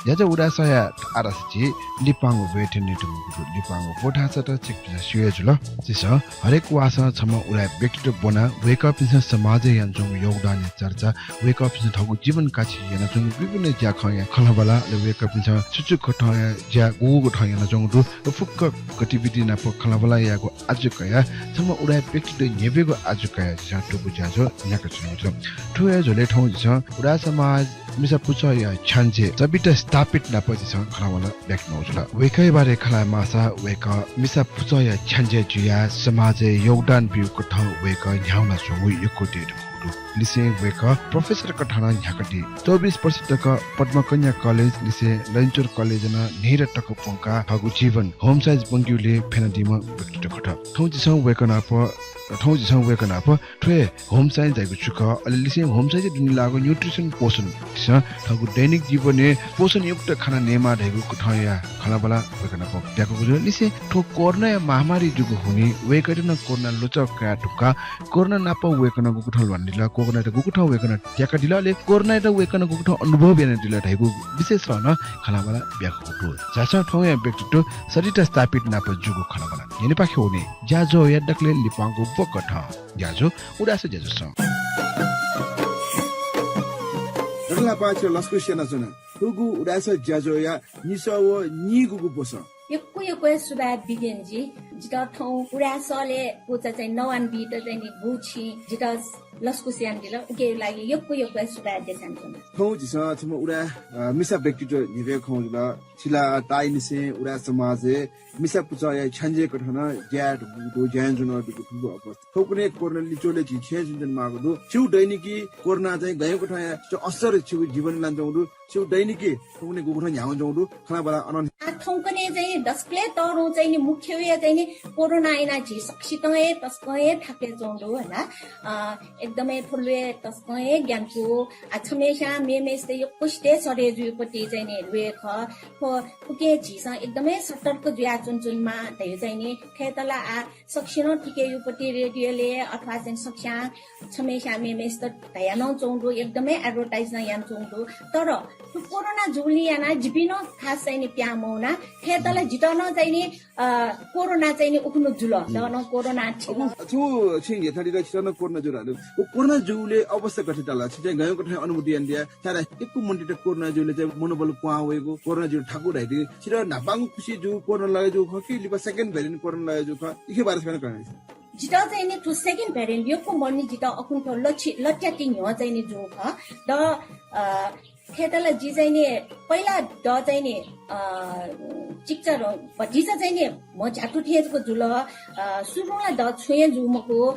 ज्याझ्वः उदाय् सःया आरास झी लिपांगु ब्वय् थें न्यनातःगु दु। लिपांगु ब्व धाःसा त छिकपिन्सं स्यू हे जुल। झीसं हरेक वाःसं छम्ह उदाय् व्यक्तित्व ब्वनाः वय्कःपिन्सं समाजय् यानाच्वंगु योगदानया चर्चा, वय्कःपिन्सं थःगु जीवन काछि यानाच्वंगु विभिन्न ज्याखँया खँल्हाबल्हा, अले वय्कःपिन्सं छु छु कथंया ज्या गुगु कथं यानाच्वंगु दु, व फुक्क गतिविधि नाप खँल्हाबल्हा यायेगु आजु कयाः छम्ह उदाय् व्यक्तित्व न्ह्यब्वयेगु आजु कयाः झीसं थुगु ज्याझ्वः न्ह्याकाच्वनागु जुल। थ्व हे झ्वलय् थौं झीसं उदाय् समाज मिसा पुचःया छ्याञ्जे सबिता स्थापित नाप झीसं खँल्हाबल्हा याकाच्वनागु जुल। वय्कःया बारे खँ ल्हायेमाःसा वय्कः मिसा पुचःया छ्याञ्जे जुयाः समाजय् योगदान ब्यूगु कथं वय्कः न्ह्यानाच्वंगु यक्व दइ धुंकूगु दु। लिसें वय्कः प्रोफेसर कथं नं न्ह्याकादी। चौबिस वर्ष तक पद्मकन्या कलेज लिसें लैनचौर कलेजय् नं न्हय्दँ तक प्वंकाः थःगु जीवन होम साइन्स ब्वंकेगुलिइ फ्यनादीम्ह व्यक्तित्व खः। थौं झीसं वय्कः नाप, थौं झीसं वय्कः नाप थ्व हे होम साइन्स धइगु छु खः, अले लिसें होम साइन्सया दुने लाःगु न्युट्रिसन, पोषण, झीसं थःगु दैनिक जीवनय् पोषणयुक्त खाना नयेमाः धइगु कथंया खँल्हाबल्हा वय्कः नाप ब्याकागु जुल। लिसें थ्व कोरोनाया महामारी जूगु हुनिं वय्कःयात नं कोरोनां ल्वचा कयाः धुंकाः कोरोना नाप वय्कलं गुकथं ल्वानादिल, कोरोनायात गुकथं वय्कलं त्याकादिल, अले कोरोनायात वय्कलं गुकथं अनुभव यानादिल धइगु विषयसं नं खँल्हाबल्हा ब्याकागु दु। झासँ थौंया व्यक्तित्व सबिता स्थापित नाप जूगु खँल्हाबल्हा। न्ह्यःने पाखे वने ज्याझ्वःया दकलय् लिपांगु ब्व कथं। ज्याझ्वः उदाय् सः ज्याझ्वलय्। दकलय् न्हापां छितः लसकुस यानाच्वना। थुगु उदाय् सः ज्याझ्वःया निसः व नीगूगु ब्वसः। यक्व यक्व हे सुभाय् बिगेन जी। जितः थौं उदाय् सलय् पुचः चाहिँ नवानाबीत चाहिँ नि गुगु छिं जितः लसकुस यानादिल, उकिया लागि यक्व यक्व हे सुभाय् देछानाच्वना। थौं झीसं छम्ह उदाय्, अ, मिसा व्यक्तित्व न्ह्यब्वयेगु खँ जुल। छि ला ताःनिसें उदाय् समाजय् मिसा पुचःया छ्याञ्जे कथं नं ज्या यानाच्वंगु दु, ज्या यानाच्वनागु दु थुगु अवस्था। थौंकन्हय् कोरोना लिच्वलय् झी छेँय् च्वनाच्वनागु दु। छिगु दैनिकी कोरोनां चाहिँ गज्याःगु कथंया असर छिगु जीवनय् लानाच्वंगु दु, छिगु दैनिकी थौंकन्हय् गुकथं न्ह्यानाच्वंगु दु, खँल्हाबल्हा अन। आ, थौंकन्हय् चाहिँ दकलय् तःधंगु चाहिँ नि मुख्य हे चाहिँ नि कोरोनां यानाः झी सकसितं हे तसकं हे थाकुयाच्वंगु दु, हला। अ, एकदमै थ्व ल्वय् तसकं हे ग्यानाच्वंगु। आ, छम्हस्यां मेम्हय्सित यक्वसित सरे जुइगु पति चाहिँ नि ल्वय् खः। थ्व, थुकिं झीसं एकदमै सतर्क जुयाः च्वनाच्वनेमाः धइगु चाहिँ नि। खय्त ला आ सकसिनं थुकिया पति रेडियोलय् अथवा चाहिँ सकस्यां छम्हस्यां मेम्हय्सित धया नं च्वंगु दु, एकदमै advertise नं यानाच्वंगु दु। तर थ्व कोरोना जूगुलिं यानाः जिपिं नं खास चाहिँ नि प्याहां मवना। खय्त ला जितः नं चाहिँ नि, अ, कोरोना चाहिँ नि उखुन्हु जुल। जितः नं कोरोना थिल। अ, छु छिं न्ह्यथनादिल, छितः नं कोरोना जुल धाल। व कोरोना जूगुलिं अवस्था गथे ताल? छि चाहिँ गज्याःगु कथं अनुभूति यानादिया? छाय् धाःसा यक्व मनूतय्त कोरोना जूगुलिं चाहिँ मनोबल क्वहां वइगु, कोरोना जूगुलिं थाकु धाइगु। छितः न्हापांगु खुसि जूगु कोरोना लागे जूगु खः कि लिपा second variant कोरोना लागे जूगु खः? इके बारे छकः नं कनादिसँ। जितः चाहिँ नि थ्व second variant यक्व मनूतय्सं जितः अखुन्हु थ्व लछि-, लत्याति न्ह्यः चाहिँ नि जूगु खः। द, अ, खय्त ला जि चाहिँ नि पहिला द चाहिँ नि, अ, चिकिचा भतिचा चाहिँ नि म्ह झ्यातु थें जक जुल। अ, सुरुं ला द छुं हे जू मखु।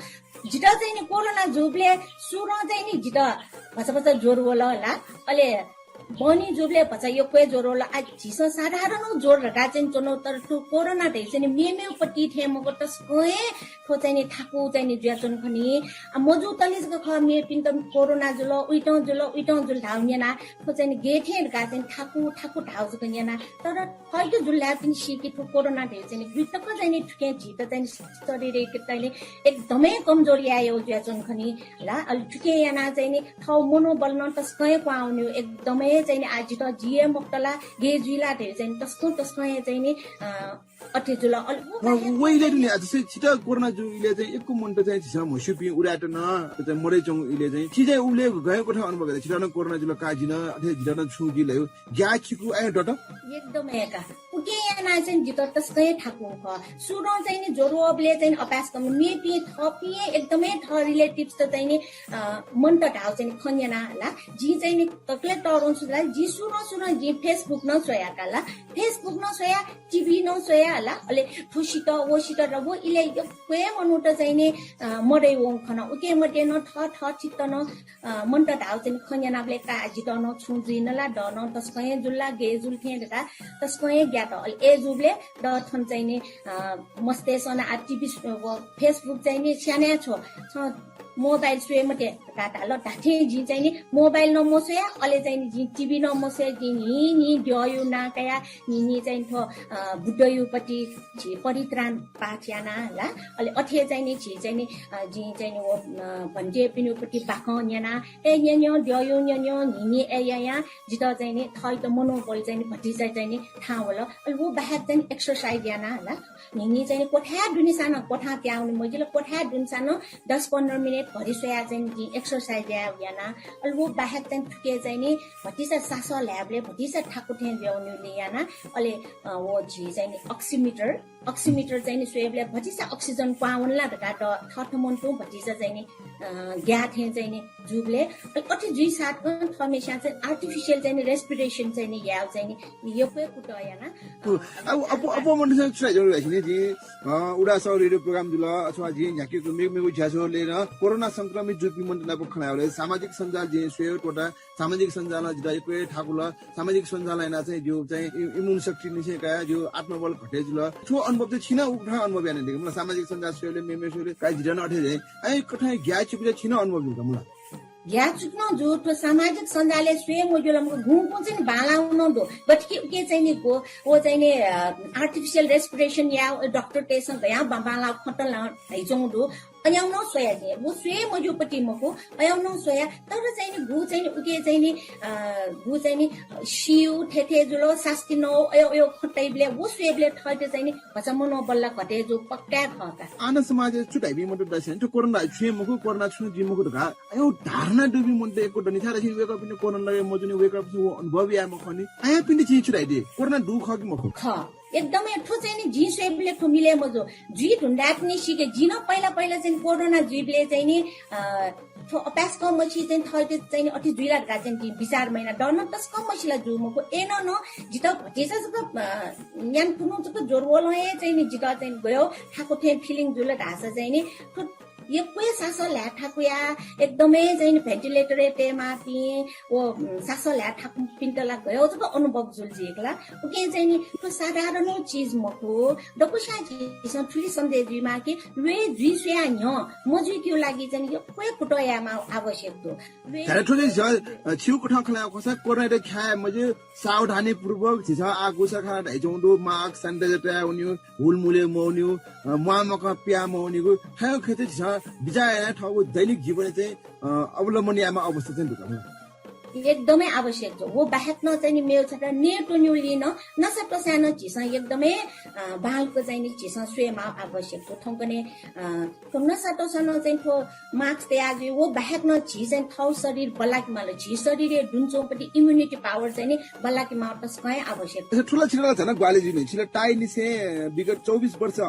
जितः चाहिँ नि कोरोना जूबलय् सुरुं चाहिँ नि जितः भचा भचा ज्वर वल ला। अले बहनी जूबलय् भचा यक्व हे ज्वर वल। आ, झीसं साधारण ज्वर धकाः चाहिँ च्वनागु, तर थ्व कोरोना धइगु चाहिँ नि मेमेगु पति थें मखु, तसकं हे थ्व चाहिँ नि थाकु चाहिँ नि जुयाच्वन खनी। आ, मजूतले जक खः, मेपिन्त कोरोना जुल, उइतं जुल, उइतं जुल धाःगु न्यना। थ्व चाहिँ नि गय् थें धकाः चाहिँ नि थाकु, थाकु धाःगु जक न्यना। तर थःत जुल धाःपिन्सं सीकि थ्व कोरोना धइगु चाहिँ नि गुलि तक चाहिँ नि थुकिं झीत चाहिँ नि शरीरय् चाहिँ नि एकदमै कमजोर यायेगु जुयाच्वन खनी ला। अले थुकिं यानाः चाहिँ नि थःगु मनोबल नं तसकं हे क्वहां वनीगु, एकदमै चाहिँ नि आ जितः जुइ हे मखुत ला, गय् जुइ ला धइगु चाहिँ नि तसकं तसकं हे चाहिँ नि, अ, अथे जुल। अले व, व इलय् दुने, आ, जस्तै छितः कोरोना जूगु इलय् चाहिँ यक्व मनूत चाहिँ झीसं म्हस्यूपिं उदाय्त नं चाहिँ मदयाच्वंगु इलय् चाहिँ छि चाहिँ उबलय् गज्याःगु कथं अनुभव यात? छितः नं कोरोना जुल का, जि नं अथे, जितः नं छुं जुइ ला, ग्याः, छिकु आयु दत? एकदमै का। उ उकिं यानाः चाहिँ जितः तसकं हे थाकु खः। सुरुं चाहिँ नि ज्वरो वःबलय् चाहिँ नि अपाय्सकं मेपिं थःपिं एकदमै थः relatives त चाहिँ नि, अ, मन्त धाःगु चाहिँ नि खँ न्यना हला। जिं चाहिँ नि दकले तःधंगु छु धाःसा, जिं सुरुं सुरुं जिं Facebook नं स्वया का ला, Facebook नं स्वया, TV नं स्वया हला। अले थ्व सित, व सित र व इलय् यक्व हे मनूत चाहिँ नि, अ, मदय् वंगु खन। उके मध्ये नं थः थः चित्त नं अ, मन्त धाःगु चाहिँ नि खँ न्यनाबलय् का जितः नं छुं जुइन ला, द नं तसकं हे जुल ला, गय् जुल थें धकाः तसकं हे ग्यात। अले अय् जूबलय् द थन चाहिँ नि, अ, मस्तय्सं नं आ TV स-, व Facebook चाहिँ नि स्यानाछ्व, छ mobile स्वये मते धकाः धाल। धात्थें जिं चाहिँ नि mobile नं मस्वया, अले चाहिँ नि जिं TV नं मस्वया, जिं न्हिं न्हिं द्यःयु नां कया, न्हिं न्हिं चाहिँ नि थ्व, अ, बुद्धयुपट्टि झी परित्राण पाठ याना हला। अले अथे चाहिँ नि झी चाहिँ नि, अ, जिं चाहिँ नि व, अ, भन्तेपिनिपट्टि बाखं न्यना, ए न्यन्यं द्यःयु न्यन्यं न्हिं न्हिं ए यायां जितः चाहिँ नि थःइत मनोबल चाहिँ नि भतिचा चाहिँ नि थाहां वल। अले व बाहेक चाहिँ नि exercise याना हला। न्हिं न्हिं चाहिँ नि क्वथाय् दुनिसां नं, क्वथां त्याउनि मजिल, क्वथाय् दुनिसां नं दस पन्ध्र मिनेट भरि स्वया चाहिँ नि जिं exercise या-, याना। अले व बाहेक चाहिँ नि थुके चाहिँ नि भतिचा सासः ल्हायेबलय् भतिचा थाकु थें जुयावनीगुलिं याना। अले, अ, व झी चाहिँ नि oximeter, oximeter चाहिँ नि स्वयेबलय् भतिचा oxygen क्वहां वन ला धकाः द थःथम्हं तुं भतिचा चाहिँ नि, अ, ग्याः थें चाहिँ नि जूबलय् अले अथे जुइसाथं थःम्हेस्यां चाहिँ artificial चाहिँ नि respiration चाहिँ नि यायेगु चाहिँ नि यक्व हे कुतः याना। उ, अ, अब, अब, अब मनूतय्सं छु धाइ जरुरी धाःसा नि, जिं, अ, उदाय् सः रेडियो program जुल, अथवा जिं न्ह्याकेगु मेगु मेगु ज्याझ्वलय् नं कोरोना संक्रमित जूपिं मनूत नाप खँ ल्हायेबलय् सामाजिक सञ्जाल जिं स्वये त्वःता, सामाजिक सञ्जालं जितः यक्व हे थाकुल। सामाजिक सञ्जालं यानाः चाहिँ जिगु चाहिँ इ-, immune शक्ति निसें काया, जिगु आत्मबल घटे जुल। थ्व अनुभव चाहिँ छिं नं उकथं अनुभव यानादिल का मला, सामाजिक सञ्जाल स्वयेबलय्, मेमे स्वयेबलय्, काया जितः नं अथे हे। अय् कथं ग्याःचिकु चाहिँ छिं नं अनुभव जुल का मला? ग्याःचिकु नं जू, थ्व सामाजिक सञ्जालय् स्वये मज्यू ला मखु, गुंगुं चाहिँ नि बांलाः नं दु। गथे कि उके चाहिँ नि गु, व चाहिँ नि, अ, artificial respiration या, अ, डाक्टरतय्सं गयां बां-, बांलाः खँ त ला धयाच्वंगु दु। अय्याउ नं स्वया जिं, व स्वये मज्यूपट्टि मखु, अय्याउ नं स्वया, तर चाहिँ नि गु चाहिँ नि उके चाहिँ नि, अ, गु चाहिँ नि सिउ, थेथे जुल, सास्ती नौ, अय्याउ, अय्याउ खँ तइबलय्, व स्वयेबलय् थःत चाहिँ नि भचा मनोबल ला घटे जू पक्का खः का। आन समाजय् छु धाइपिं मनूत दु धाःसा नि, थ्व कोरोना छुं हे मखु, कोरोना छुं जुइ मखु धकाः अय्याउ धारणा दुपिं मनूत यक्व दनि। छाय् धाःसा नि वय्कःपिन्त कोरोना लगे मजूनि, वय्कःपिन्त व अनुभव याये मखुनि। अय्यापिन्त छिं छु धाइ दे? कोरोना दु खः कि मखु? खः। एकदमै थ्व चाहिँ नि जिं स्वयेबलय् थ्व मिले मजू। जुइ धुन धायेपिनि सीके, जिं नं पहिला पहिला चाहिँ नि कोरोना जुइबलय् चाहिँ नि, अ, थ्व अपाय्सकं मछि चाहिँ थःत चाहिँ नि अथे जुइ ला धकाः चाहिँ नि जिं बिचार मयाना। द नं तसकं मछि ला जू मखु। अय्नं नं जितः भतिचा जक, अ, न्यान्हु खुन्हु जक ज्वरो वलं हे चाहिँ नि जितः चाहिँ नि गयो थाकु थें feeling जुल धाःसा चाहिँ नि थ्व यक्व हे सासः ल्हाये थाकुया, एकदमै चाहिँ नि ventilator-य् तयेमाःपिं, व, उम्, सासः ल्हाये थाकुपिन्त ला गयो जक अनुभव जुल जिके ला। उकिं चाहिँ नि थ्व साधारण चिज मखु। दक्वस्यां झीसं थुलि सन्देह जुइमाः कि ल्वय् जुइ स्वयाः न्ह्यः मजुइकेगु लागि चाहिँ नि यक्व हे कुतः यायेमाः आवश्यक दु। ल्वय् धात्थें थ्व चाहिँ झ-, अ, छिगु कथं खँ ल्हायेगु खःसा कोरोनायात ख्याये मज्यू, सावधानीपूर्वक झीसं आः गुसाखा धाइच्वंगु दु, mask, sanitizer तयाः वनेगु, हुलमुलय् मवनेगु, अ, म्वाःमखं पियाः मवनेगु, थ्व खँय् चाहिँ झीसं बिचाः यानाः थःगु दैनिक जीवनय् चाहिँ, अ, अवलम्बन यायेमाः अवस्था चाहिँ दु का। एकदमै आवश्यक छ। व बाहेक नं चाहिँ नि मेगु छता नये त्वनेगुलिं नं नसा त्वसाय् नं झीसं एकदमै, अ, बांलाक चाहिँ नि झीसं स्वयेमाः आवश्यक छ। थौंकन्हय्, अ, थ्व नसा त्वसाय् नं चाहिँ थ्व mask तया जुइ, व बाहेक नं झी चाहिँ थःगु शरीर बल्लाके माल। झी शरीरय् दुने च्वंपट्टि immunity power चाहिँ नि बल्लाके माः तसकं हे आवश्यक। अच्छा, थ्व ला छित ला झन ग्वाहालि जुइ नि। छित ला ताःनिसें विगत चौबिस वर्ष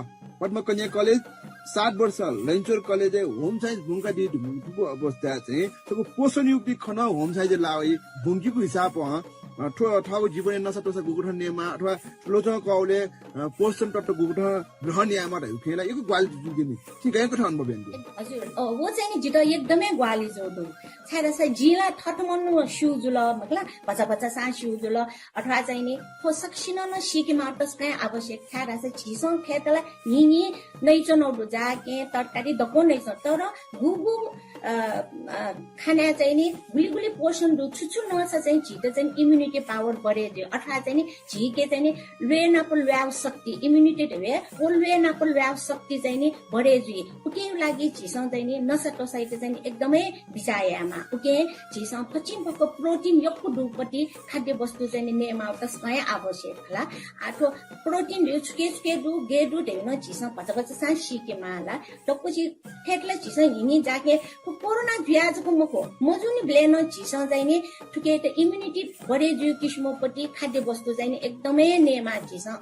पद्मकन्या कलेज, सात वर्ष लैनचौर कलेजय् home science ब्वंकादी धुंकूगु अवस्थाय् चाहिँ थ्व पोषणयुक्त खँ नं home science लाः वइ ब्वंकीगु हिसाबं, अ, थ्व थःगु जीवनय् नसा त्वसा गुकथं नयेमाः अथवा ल्वचं कःबलय्, अ, पोषण तत्व गुकथं ग्रहण यायेमाः धइगु खँय् ला यक्व ग्वाहालि जुइ नि। छिं गय् कथं अनुभव यानादी? हजुर, अ, व चाहिँ नि जितः एकदमै ग्वाहालि जू दु। छाय्धाःसा जिं ला थःथम्हं नं स्यू जुल, मखु ला, भचा भचासां स्यू जुल, अथवा चाहिँ नि थ्व सकसिनं नं सीकेमाः तसकं आवश्यक। छाय्धाःसा झीसं खय्त ला न्हिं न्हिं नइच्वनागु दु, जाकें तरकारी दक्वं नइच्वना, तर गुगु, अ, अ, खानाय् चाहिँ नि गुलि गुलि पोषण दु, छु छु नःसा चाहिँ झीत चाहिँ immunity power बढे जुइ, अथवा चाहिँ नि झीके चाहिँ नि ल्वय् नाप ल्वायेगु शक्ति, immunity धइगु, व ल्वय् नाप ल्वायेगु शक्ति चाहिँ नि बढे जुइ। उकिया लागि झीसं चाहिँ नि नसा त्वसायात चाहिँ नि एकदमै बिचाः यायेमाः। उकिं झीसं फचिंफक protein यक्व दुपट्टि खाद्य वस्तु चाहिँ नि नयेमाः तसकं हे आवश्यक खला। आ, थ्व protein धइगु छुके छुके दु, गय् दु धइगु नं झीसं भचा भचासां सीकेमाः ला। दक्वसित खय्त ला झीसं न्हिं न्हिं जाकें कोरोना जुया जक मखु, मजुनि बेले नं झीसं चाहिँ नि थुकेत immunity बढे जुइ किसिमपति खाद्य वस्तु चाहिँ नि एकदमै नेमा झीसं।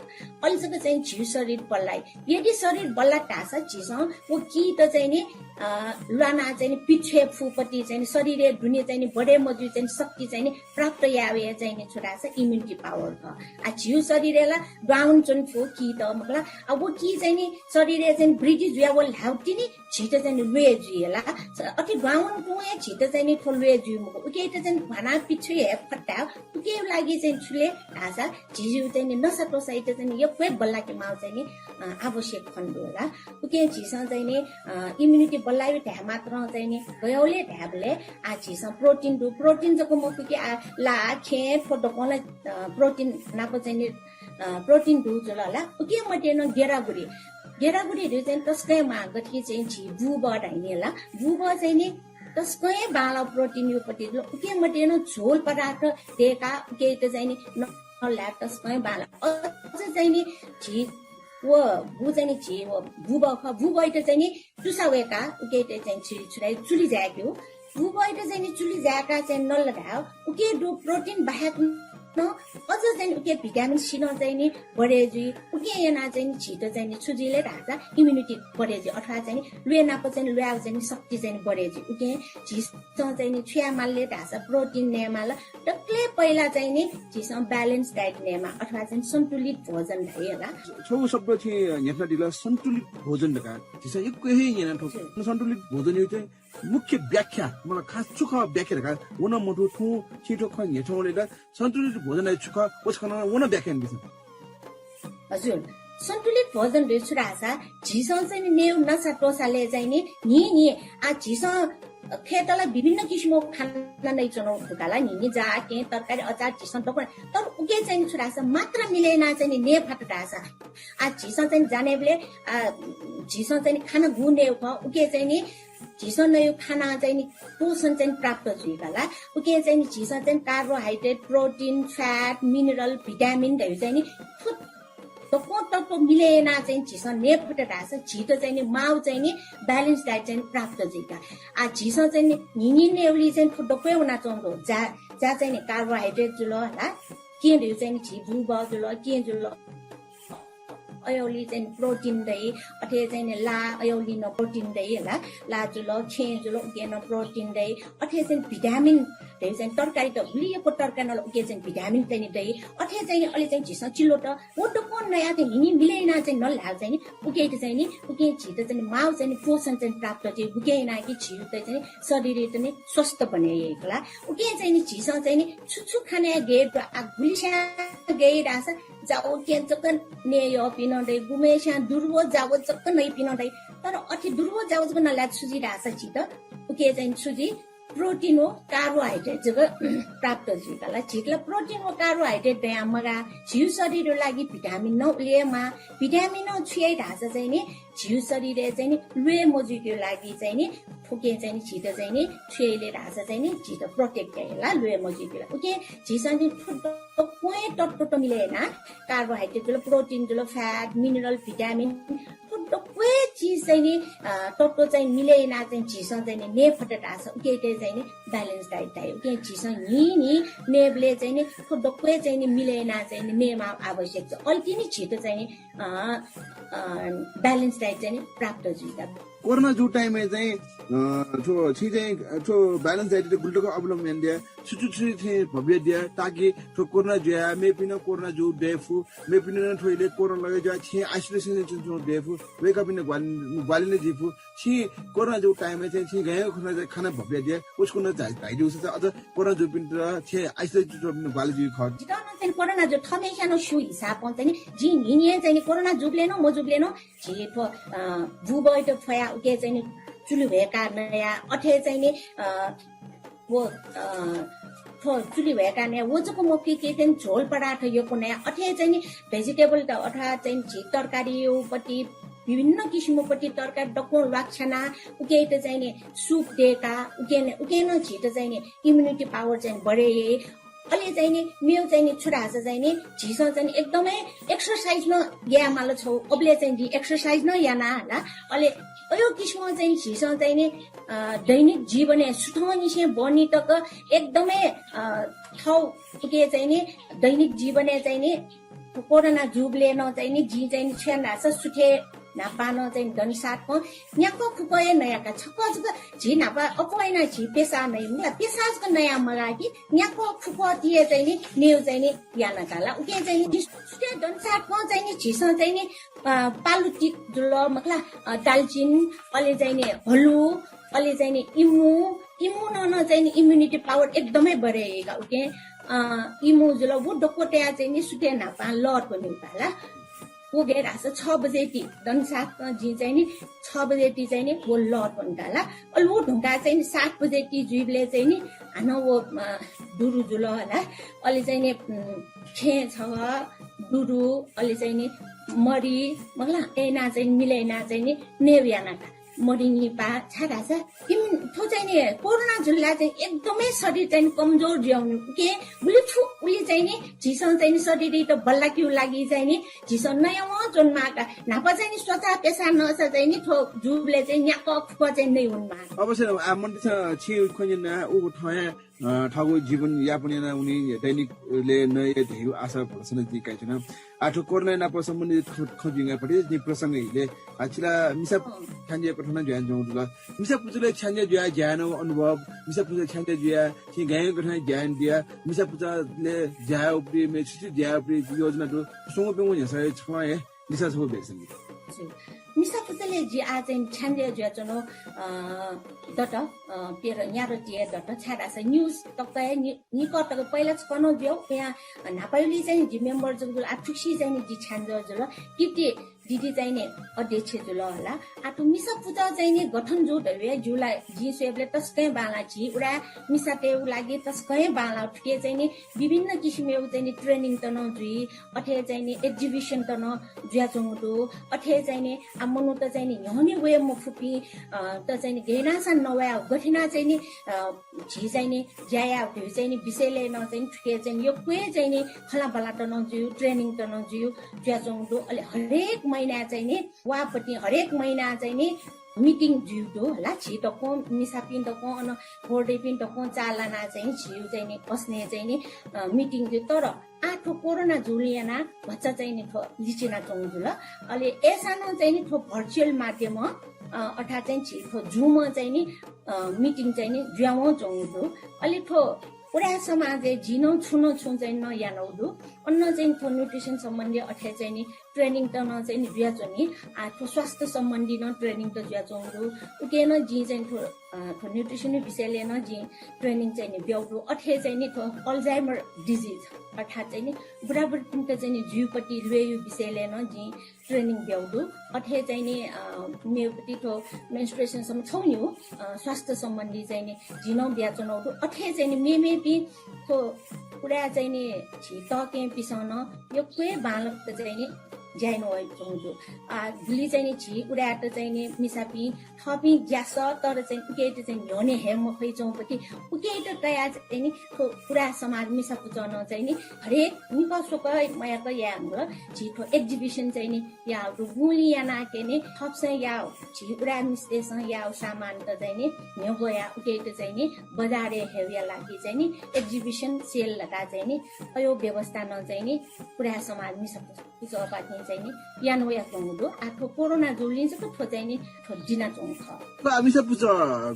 अले जक चाहिँ झीउ शरीर बल्लाइ। यदि शरीर बल्ला धाःसा झीसं व कीत चाहिँ नि, अ, ल्वाना चाहिँ नि पिछ्वे फुपति चाहिँ नि शरीरय् दुने चाहिँ नि बढे मजुइ चाहिँ नि शक्ति चाहिँ नि प्राप्त यावे चाहिँ नि छु धाःसा immunity power ख। आ, झीउ शरीरय् ला down च्वने फु कीत मखु ला। आ, व की चाहिँ नि शरीरय् चाहिँ नि वृद्धि जुया व ल्हाउतिनि झीत चाहिँ नि ल्वय् जुइ ला। अति down तुं हे झीत चाहिँ नि थ्व ल्वय् जुइ मखु। उकेत चाहिँ नि भना पिछ्वे हे फट्टा। उके लागि चाहिँ छु ले धाःसा झीउ चाहिँ नि नसा त्वसाइत चाहिँ नि यक्व बल्लाके माउ चाहिँ नि, अ, आवश्यक खने दु ला। उके झीसं चाहिँ नि, अ, immunity बल्लाइ धाये मात्रं चाहिँ नि गयौले धायेबले आ झीसं protein दु, protein जक मखु कि आ ला, खेँ, थ्व दक्वं ला, अ, protein नाप चाहिँ नि, अ, protein दु जुल ला। उके मध्ये नं गेरागुडी, गेरागुडी धइउ चाहिँ तस्कं मा गथे चाहिँ झी बुबः धाइने ला। बुबः चाहिँ नि तस्कं बांला protein युपति जुल। उके मध्ये नं झोल पदार्थ देका उकेत चाहिँ नि न ला तस्कं बांला। अझ चाहिँ नि झी व बु चाहिँ नि झी व बुबः ख, बुबःइत चाहिँ नि तुसा वय्का उकेत चाहिँ नि छु, छु धाइ चुलि जाय्क्यु। बुबःइत चाहिँ नि चुलि जाय्का चाहिँ नल धाय् उके दु protein बाहेक नं अझ चाहिँ नि उके vitamin C नं चाहिँ नि बढे जुइ। उके याना चाहिँ नि झीत चाहिँ नि छु जुइ ले धाःसा immunity बढे जुइ अथवा चाहिँ नि ल्वय् नाप चाहिँ नि ल्वाय् चाहिँ नि शक्ति चाहिँ नि बढे जुइ। उके झीसं चाहिँ नि छु याये माल ले धाःसा protein नये माल। दकले पहिला चाहिँ नि झीसं balance diet नयेमा अथवा चाहिँ सन्तुलित भोजन धाइ ला। छगू शब्द छिं न्ह्यथनादिल सन्तुलित भोजन धकाः। झीसं यक्व हे न्यना थ्व हजुर। सन्तुलित भोजनया चाहिँ मुख्य व्याख्या, मतलब खास छु खः व्याख्या धकाः व नं मथू थ्व छिं थ्व खँ न्ह्यथंवले ला सन्तुलित भोजनया छु खः व छु खः व नं व्याख्या यानादिसँ। हजुर, सन्तुलित भोजन धइउ छु धाःसा झीसं चाहिँ नि नेउ नसा त्वसाले चाहिँ नि न्हि न्हि आ झीसं खेतला विभिन्न किसिमको खाना नइ च्वनाउ धुकाला न्हि न्हि जा, कें, तरकारी, अचार झीसं दक्वं, तर उके चाहिँ नि छु धाःसा मात्रा मिले याना चाहिँ नि नये फत धाःसा आ झीसं चाहिँ नि जानेबले आ झीसं चाहिँ नि खाना गु नेउ ख उके चाहिँ नि झीसं नयु खाना चाहिँ नि पोषण चाहिँ नि प्राप्त जुइका ला। उके चाहिँ नि झीसं चाहिँ नि carbohydrate, protein, fat, mineral, vitamin धइउ चाहिँ नि थ्व दक्वं तत्व मिले याना चाहिँ नि झीसं नये फत धाःसा झीत चाहिँ नि माउ चाहिँ नि balance diet चाहिँ नि प्राप्त जुइका। आ झीसं चाहिँ नि न्हि न्हि नेउली चाहिँ नि थ्व दक्वं वना च्वंगु जा, जा चाहिँ नि carbohydrate जुल ला, कें धइउ चाहिँ नि झी बुबः जुल, कें जुल। अयौली चाहिँ protein दइ, अथे चाहिँ नि ला अयौली नं protein दइ ला, ला जुल, खें जुल, उके नं protein दइ, अथे चाहिँ vitamin दइ चाहिँ तरकारी त हुलियक्व तरकारी नं उके चाहिँ vitamin चाहिँ नि दइ, अथे चाहिँ नि अले चाहिँ झीसं चिल्लो त, व दक्वं नया चाहिँ न्हि न्हि मिले याना चाहिँ नल धाःसा चाहिँ नि, उके त चाहिँ नि, उके झीत चाहिँ नि माउ चाहिँ नि पोषण चाहिँ प्राप्त चाहिँ उके याना कि झीत चाहिँ नि शरीर त नि स्वस्थ बने याइकला, उके चाहिँ नि झीसं चाहिँ नि छु छु खाना गय् आ गुलिस्यां गय् धाःसा जावं कें जक नये यःपिं नं दइ, गुम्हेस्यां दुर्व जावं जक नइपिं नं दइ। तर अथे दुर्व जावं जक नला छु जुइ धाःसा झीत उके चाहिँ छु जुइ protein व carbohydrate जक प्राप्त जुइका ला। झीत ला protein व carbohydrate दया मगा, झीउ शरीर लागि vitamin नं उले मा, vitamin नं छु याइ धाःसा चाहिँ नि झीउ शरीर चाहिँ नि ल्वय् मजुइके लागि चाहिँ नि थुके चाहिँ नि झीत चाहिँ नि छु याइ ले धाःसा चाहिँ नि झीत protect याइ ला ल्वय् मजुइके ला। उके झीसं नि थ्व दक्वं तत्व त मिले याना, carbohydrate जुल, protein जुल, fat, mineral, vitamin, थ्व दक्वं चिज चाहिँ नि, अ, तत्व चाहिँ मिले याना चाहिँ झीसं चाहिँ नि नये फत धाःसा उके त चाहिँ नि balance diet धाइ। उके झीसं न्हि न्हि नेबले चाहिँ नि थ्व दक्वं चाहिँ नि मिले याना चाहिँ नि नयेमा आवश्यक छ। अल्तिनि झीत चाहिँ नि अ, अ, balance diet चाहिँ नि प्राप्त जुइका। कोरोना जु time-य् चाहिँ, अ, थ्व, छिं चाहिँ, अ, थ्व balance diet गुलि तक अवलम्बन यानादिया, छु छु छु छिं भब्या दिया, ताकि थ्व कोरोना जुया, मेपिं नं कोरोना जु दयेफु, मेपिं नं थ्व इलय् कोरोना लगे जुया, छिं isolation-य् च्वने दयेफु, वय्कःपिं नं ग्वाहालि, ग्वाहालि नं जुइफु, छिं कोरोना जु time-य् चाहिँ छिं गय् खाना, खाना भब्या दिया, उस्कुन झाइ, झाइदिउसा चाहिँ अझ कोरोना जूपिन्त छिं isolation-य् च्वंपिन्त ग्वाहालि जुइ खः। जितः नं चाहिँ कोरोना जु थःम्हेस्यां नं स्यू हिसाबं चाहिँ नि, जिं न्हिन्हिं चाहिँ नि कोरोना जूबले नं मजूबले नं झी थ्व, अ, बुबःइत फ्वया उके चाहिँ नि चुलि ह्वय्का नया, अथे चाहिँ नि, अ, व, अ, थ्व चुलि ह्वय्का नया, व जक मखु कि झोल पदार्थ यक्व नया, अथे चाहिँ नि vegetable त अथवा चाहिँ नि झी तरकारीपति विभिन्न किसिमपति तरकारी दक्वं ल्वाक्छ्याना, उकेत चाहिँ नि soup दय्का, उके न, उके नं झीत चाहिँ नि immunity power चाहिँ नि बढे याइ। अले चाहिँ नि मेव चाहिँ नि छु धाःसा चाहिँ नि झीसं चाहिँ नि एकदमै exercise नं याये माल छौ। अबले चाहिँ नि exercise नं याना ला। अले अयो किसिमं चाहिँ नि झीसं चाहिँ नि, अ, दैनिक जीवनय् सुथंनिसें बहनी तक एकदमै, अ, थौ उके चाहिँ नि दैनिक जीवनय् चाहिँ नि कोरोना जूबले नं चाहिँ नि जिं चाहिँ नि छ्यान धाःसा सुथे न्हापां नं चाहिँ नि दनसात कं न्याक्व खुक्वय् नयाका छक्व जक झी न्हापा अप्वय् ना झी पेसा नइ मुला पेसा जक नया मगाः कि न्याक्व खुक्व तिये चाहिँ नि नेउ चाहिँ नि याना काला। उके चाहिँ नि सुथे दनसात कं चाहिँ नि झीसं चाहिँ नि, अ, पालुतिक जुल मखला, अ, दालचिन, अले चाहिँ नि हलु, अले चाहिँ नि इमु, इमु नं नं चाहिँ नि immunity power एकदमै बढे याका उके, अ, इमु जुल व दक्व तया चाहिँ नि सुथे न्हापां लत वने उकाला। व गए धाःसा छ बजे ति दनसात कं जिं चाहिँ नि छ बजे ति चाहिँ नि व लत वने काला। अले व धुंका चाहिँ नि सात बजे ति जुइबले चाहिँ नि हानं व, अ, दुरु जुल हला। अले चाहिँ नि, उम्, खेँ छगः, दुरु, अले चाहिँ नि मरि, मखला, एना चाहिँ नि मिलय् याना चाहिँ नि नेउ याना का। मरि निपा, छाय् धाःसा इम-, थ्व चाहिँ नि कोरोना जुल्ला चाहिँ एकदमै शरीर चाहिँ नि कमजोर जुयाउनु। उके, गुलि छु, उलि चाहिँ नि झीसं चाहिँ नि शरीरयात बल्लाकेउ लागि चाहिँ नि झीसं नयावं च्वनमाका। न्हापा चाहिँ नि स्वचा पेसा नसा चाहिँ नि थ्व जुबले चाहिँ न्याक्व खुक्व चाहिँ नइ वनमाका। अवश्य, आ, मन्दिर छ, छि खोइन ना, उ थया अ, थःगु जीवन यापन याना उनी दैनिक ले नये धैगु आशा भरोसा नं जिं काइच्वना। आ, थ्व कोरोना नाप सम्बन्धित खँ, खँ जुइगु पति जिं प्रसंग हिले, आ, छिला मिसा छ्याञ्जे कथं नं जुयाच्वंगु जुल। मिसा पुचले छ्याञ्जे जुया ज्या याना अनुभव, मिसा पुचले छ्याञ्जे जुया, छिं गाय् कथं ज्या याना दिया, मिसा पुचले ज्या याउ पति, मे छु छु ज्या याउ पति योजना दु, स्वंगू प्यंगू न्ह्यसः छकलं हे लिसा छगू ब्याक संगीत। हजुर। मिसा पुचले जि आ चाहिँ छ्याञ्जे जुयाच्वनु, अ, दत, अ, पेर न्यारो तिये दत, छाय् धाःसा news तक हे नि-, निकः तक पहिला छकनं जुया, उया न्हापायुली चाहिँ जि member जुल, आ थुक्सी चाहिँ नि जि छ्याञ्जे जुल, किति दिदी चाहिँ नि अध्यक्ष जुल हला। आ थ्व मिसा पुचा चाहिँ नि गठन जू धवे जुला जिं स्वयेबले तस्कं बांला झी उरा मिसातय् लागि तस्कं बांला थुके चाहिँ नि विभिन्न किसिमयु चाहिँ नि training त नं जुइ, अथे चाहिँ नि exhibition त नं जुयाच्वंगु दु। अथे चाहिँ नि आ मनूत चाहिँ नि न्ह्यःने वये मफुपिं, अ, त चाहिँ नि गय् यानासा नवया गथिना चाहिँ नि, अ, झी चाहिँ नि ज्या याउ धइगु चाहिँ नि विषयले नं चाहिँ नि थुके चाहिँ नि यक्व चाहिँ नि खँल्हाबल्हा त नं जुइ, training त नं जुइ, जुयाच्वंगु दु। अले हरेक महिना चाहिँ नि वापति हरेक महिना चाहिँ नि meeting जुइ दु हला। झी दक्वं मिसापिं दक्वं अन बोर्डेपिं दक्वं चालाना चाहिँ झी चाहिँ नि बस्ने चाहिँ नि, अ, meeting जुइ। तर आ थ्व कोरोना जुलिं याना भचा चाहिँ नि थ्व लिचिनाच्वंगु जुल। अले अय्सानं चाहिँ नि थ्व virtual माध्यम, अ, अर्थात् चाहिँ झी थ्व Zoom चाहिँ नि, अ, meeting चाहिँ नि जुयावंच्वंगु दु। अले थ्व उराय् समाजय् जिं नं छुं न छुं चाहिँ नं यानागु दु। अन चाहिँ नि थ्व nutrition सम्बन्धी अथे चाहिँ नि training त नं चाहिँ नि जुयाच्वनी। आ, थ्व स्वास्थ्य सम्बन्धी नं training त जुयाच्वंगु दु। उके नं जिं चाहिँ थ्व, अ, थ्व nutrition विषयले नं जिं training चाहिँ नि ब्याउ दु। अथे चाहिँ नि थ्व Alzheimer disease अर्थात् चाहिँ नि बुराबुरीपिन्त चाहिँ नि जुइपति ल्वय्यु विषयले नं जिं training ब्याउ दु। अथे चाहिँ नि, अ, मेपति थ्व menstruation सम्म छौ नि हो, अ, स्वास्थ्य सम्बन्धी चाहिँ नि जिं नं ब्याच्वनाउ दु। अथे चाहिँ नि मेमेपिं थ्व उराय् चाहिँ नि झी तःकें पिसं नं यक्व बांलाक चाहिँ नि ज्या याना वयाच्वंगु दु। आ, गुलि चाहिँ नि झी उराय्‌त चाहिँ नि मिसापिं थःपिं ज्यास तर चाहिँ उकेत चाहिँ न्ह्यःने हये मफइच्वंपति उकेत कयाः चाहिँ नि थ्व उराय् समाज मिसा पुचः नं चाहिँ नि हरेक निकः स्वकः मयाक यायेमाल। झी थ्व exhibition चाहिँ नि याउ दु। गुलिं याना के नि थपसं याउ, झी उराय् मिस्तय्‌सं याउ सामान त चाहिँ नि न्ह्यब्वया उकेत चाहिँ नि बजारय् हयेया लागि चाहिँ नि exhibition sale धकाः चाहिँ नि अयो व्यवस्था नं चाहिँ नि उराय् समाज मिसा पुचःपाखें चाहिँ नि याना वयाच्वंगु दु। आ थ्व कोरोना जुलिं जक थ्व चाहिँ नि थ्व दिनाच्वंगु खः। थ्व आ मिसा पुचः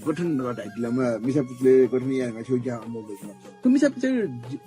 गठन धकाः धाइदिलामा, मिसा पुचले गठन याना छौ ज्या अनुभव दु। थ्व मिसा पुचः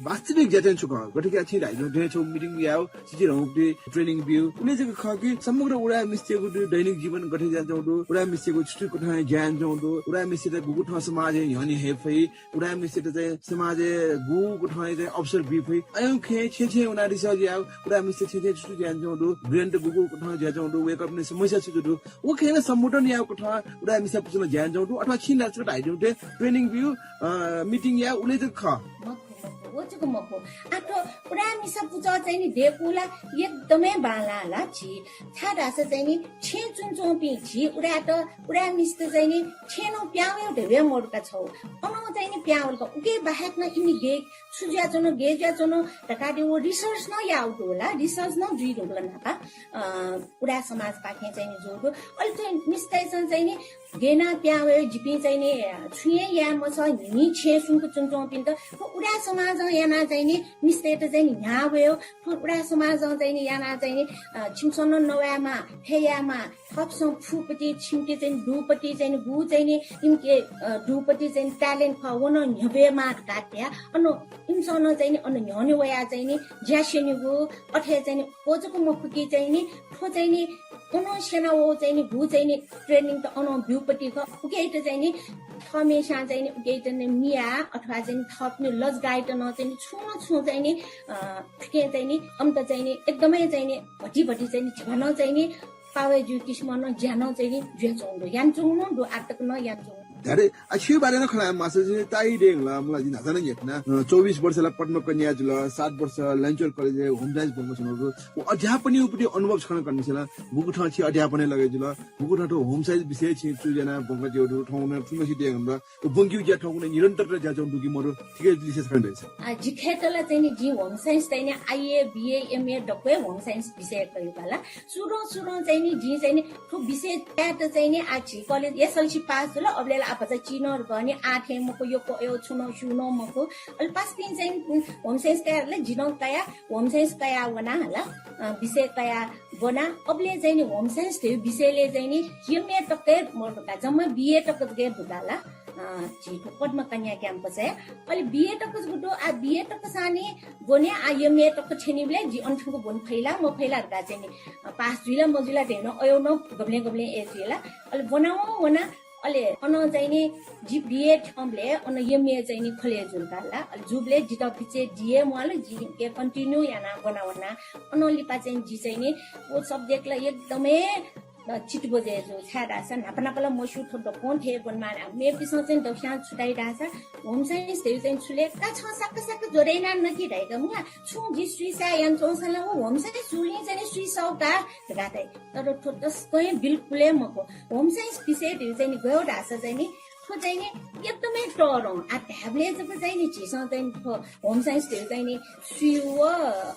वास्तविक ज्या चाहिँ छु खः? गठन याना छिं धाइदिलामा, थ्व meeting याउ, चिचिधंगुपति training ब्यु। उलि जक खः कि समग्र उराय् मिस्तय्‌गु दु दैनिक जीवन गठन याना च्वंगु दु, उराय् मिस्तय्‌गु छु छु कथं ज्या याना च्वंगु दु, उराय् मिस्तय्‌त गुगु थं समाजय् न्ह्यःने हये फइ, उराय् मिस्तय्‌त चाहिँ समाजय् गुगु कथं चाहिँ अवसर बी फइ। अय् खँय् छेँ छेँ वनाः research याउ, उराय् मिस्तय् छेँ छेँ छु छु ज्या याना च्वंगु दु, ब्रेनत गुगु कथं ज्या याना च्वंगु दु, वय्‌कःपिनि समस्या छु छु दु, व खँय् नं सम्बोधन याउ कथं उराय् मिसा पुचलं ज्या याना च्वंगु दु, अथवा छिं ला छु धाइदिउ थें training ब्यु, अ, meeting याउ, उलि जक खः। मखु, मखु, व जक मखु। आ थ्व उराय् मिसा पुचः चाहिँ नि दयेकूला एकदमै बांलाः ला झी। छाय् धाःसा चाहिँ नि छेँ च्वनाच्वंपिं झी उराय्‌त, उराय् मिस्त चाहिँ नि छेँ नं पिहां वये धवे मदुका छौ। अनं चाहिँ नि पिहां वल का। उके बाहेक नं इमि गय् छु जुयाच्वन, गय् जुयाच्वन धकाः व research नं याःगु दु होला, research नं जुइ धुंकल न्हापा। अ, उदाय् समाजपाखें चाहिँ नि जूगु दु। अले चाहिँ मिस्तय्‌सं चाहिँ नि गय् याना पिहां वयेगु, जिपिं चाहिँ नि, अ, छुं हे याये मछाः, न्हिं छेँ सुंक च्वंच्वंपिन्त थ्व उदाय् समाजं यानाः चाहिँ नि मिस्तय्‌त चाहिँ नि न्ह्याः वयेगु, थ्व उदाय् समाजं चाहिँ नि यानाः चाहिँ नि, अ, छिमिसं नं नवायेमाः, फय् यायेमाः, थःपिसं फुपति, छिमिके चाहिँ नि दुपति चाहिँ नि गु चाहिँ नि इमिके, अ, दुपति चाहिँ नि talent खः, व नं न्ह्यब्वयेमाः धकाः धयाः, अन इमिसं नं चाहिँ नि अन न्ह्यःने वयाः चाहिँ नि ज्या स्यनीगु, अथे चाहिँ नि व जक मखु कि चाहिँ नि थ्व चाहिँ नि अनं स्यनावःगु चाहिँ नि गु चाहिँ नि training त अनं ब्यूपति खः। उकियात चाहिँ नि थःम्हेस्यां चाहिँ नि उकियात नि मियाः अथवा चाहिँ नि थःपिनि लजगाःयात नं चाहिँ नि छुं न छुं चाहिँ नि, अ, थुकिं चाहिँ नि अमित चाहिँ नि एकदमै चाहिँ नि भति भति चाहिँ नि झिगः नं चाहिँ नि power जुइगु किसिमं नं ज्या नं चाहिँ नि जुयाच्वंगु दु, यानाच्वंगु नं दु, आःतक नं यानाच्वंगु दु। धारे, आ, छिगु बारे नं खँ ल्हाये मास्ति, ताइ दें ला, मला जिं न्हाचः नं न्ह्यथना। अ, चौबिस वर्ष ला पद्मकन्या जुल, सात वर्ष लैनचौर कलेजय् home science ब्वंकाच्वनागु दु। व अध्यापनया उपति अनुभव छकः नं कनादिसँ ला, गुगु थं छि अध्यापनय् लगे जुल, गुगु थं थ्व home science विषय छि choose यानाः ब्वंकाच्वनागु दु, थौं नं थुम्हसित दें ला, व ब्वंकीगु ज्या थौंकन्हय् निरन्तरता जुयाच्वंगु दु कि मरु, थुकिया विषय छकः नं धयादिसँ। अ, जिं खय्‌त ला चाहिँ नि जिं home science त यानाः IA, BA, MA दक्व हे home science विषय कयागु का ला। सुरुं सुरुं चाहिँ नि जिं चाहिँ नि थ्व विषय कायेत चाहिँ नि आ झी कलेज SLC पास जुल, अबलय् ला आ भचा चिनं गनि आ थें मखु, यक्व अय् छुं नं स्यू नं मखु। अले पासापिं चाहिँ, उम्, home science कयाः ला, जि नं कयाः, home science कयाः वना हला, अ, विषय कयाः वना। अबलय् चाहिँ नि home science धइगु विषयलय् चाहिँ नि MA तक हे मरु का, जम्मा BA तक जक हे दु का ला। अ, झी थ्व पद्मकन्या campus-य्। अले BA तक जक दु, आ, BA तक सां नि ब्वने, आ, MA तक थ्यनीबलय् जि अन थुंक ब्वने फइ ला, मफइ ला धकाः चाहिँ नि, अ, पास जुइ ला मजुइ ला धइगु नं अय् नं गबलें गबलें अय् जुइ ला। अले ब्वनावं वना, अले अन चाहिँ नि जि BA थ्यंबलय् अन MA चाहिँ नि ख्वले जुल का ला। अले जूबलय् जितः बिचय् DA म्वाल, जिके continue यानाः ब्वना वना। अनं लिपा चाहिँ जि चाहिँ नि व subject ला एकदमै अ, चित्त बुझे जू, छाय्‌धाःसा न्हापा न्हापा ला मस्यू, थ्व दक्वं थें ब्वनेमाः। मेपिसं चाहिँ दक्वस्यां छु धाइ धाःसा, home science धइगु चाहिँ छु ले का, छं साक्क साक्क ज्वरय् यानाः नकि धाइ का, मखु ला, छुं जि सुइसाय् यानाच्वंसा ला व home science जूलिं चाहिँ नि सुइसाउ का धकाः धाइ। तर थ्व तसकं हे बिल्कुल हे मखु। Home science विषय धइगु चाहिँ नि गय् धाःसा चाहिँ नि थ्व चाहिँ नि एकदमै तःधं। आ, धायेबलय् जक चाहिँ नि झीसं चाहिँ नि थ्व home science धइगु चाहिँ नि सुइउ व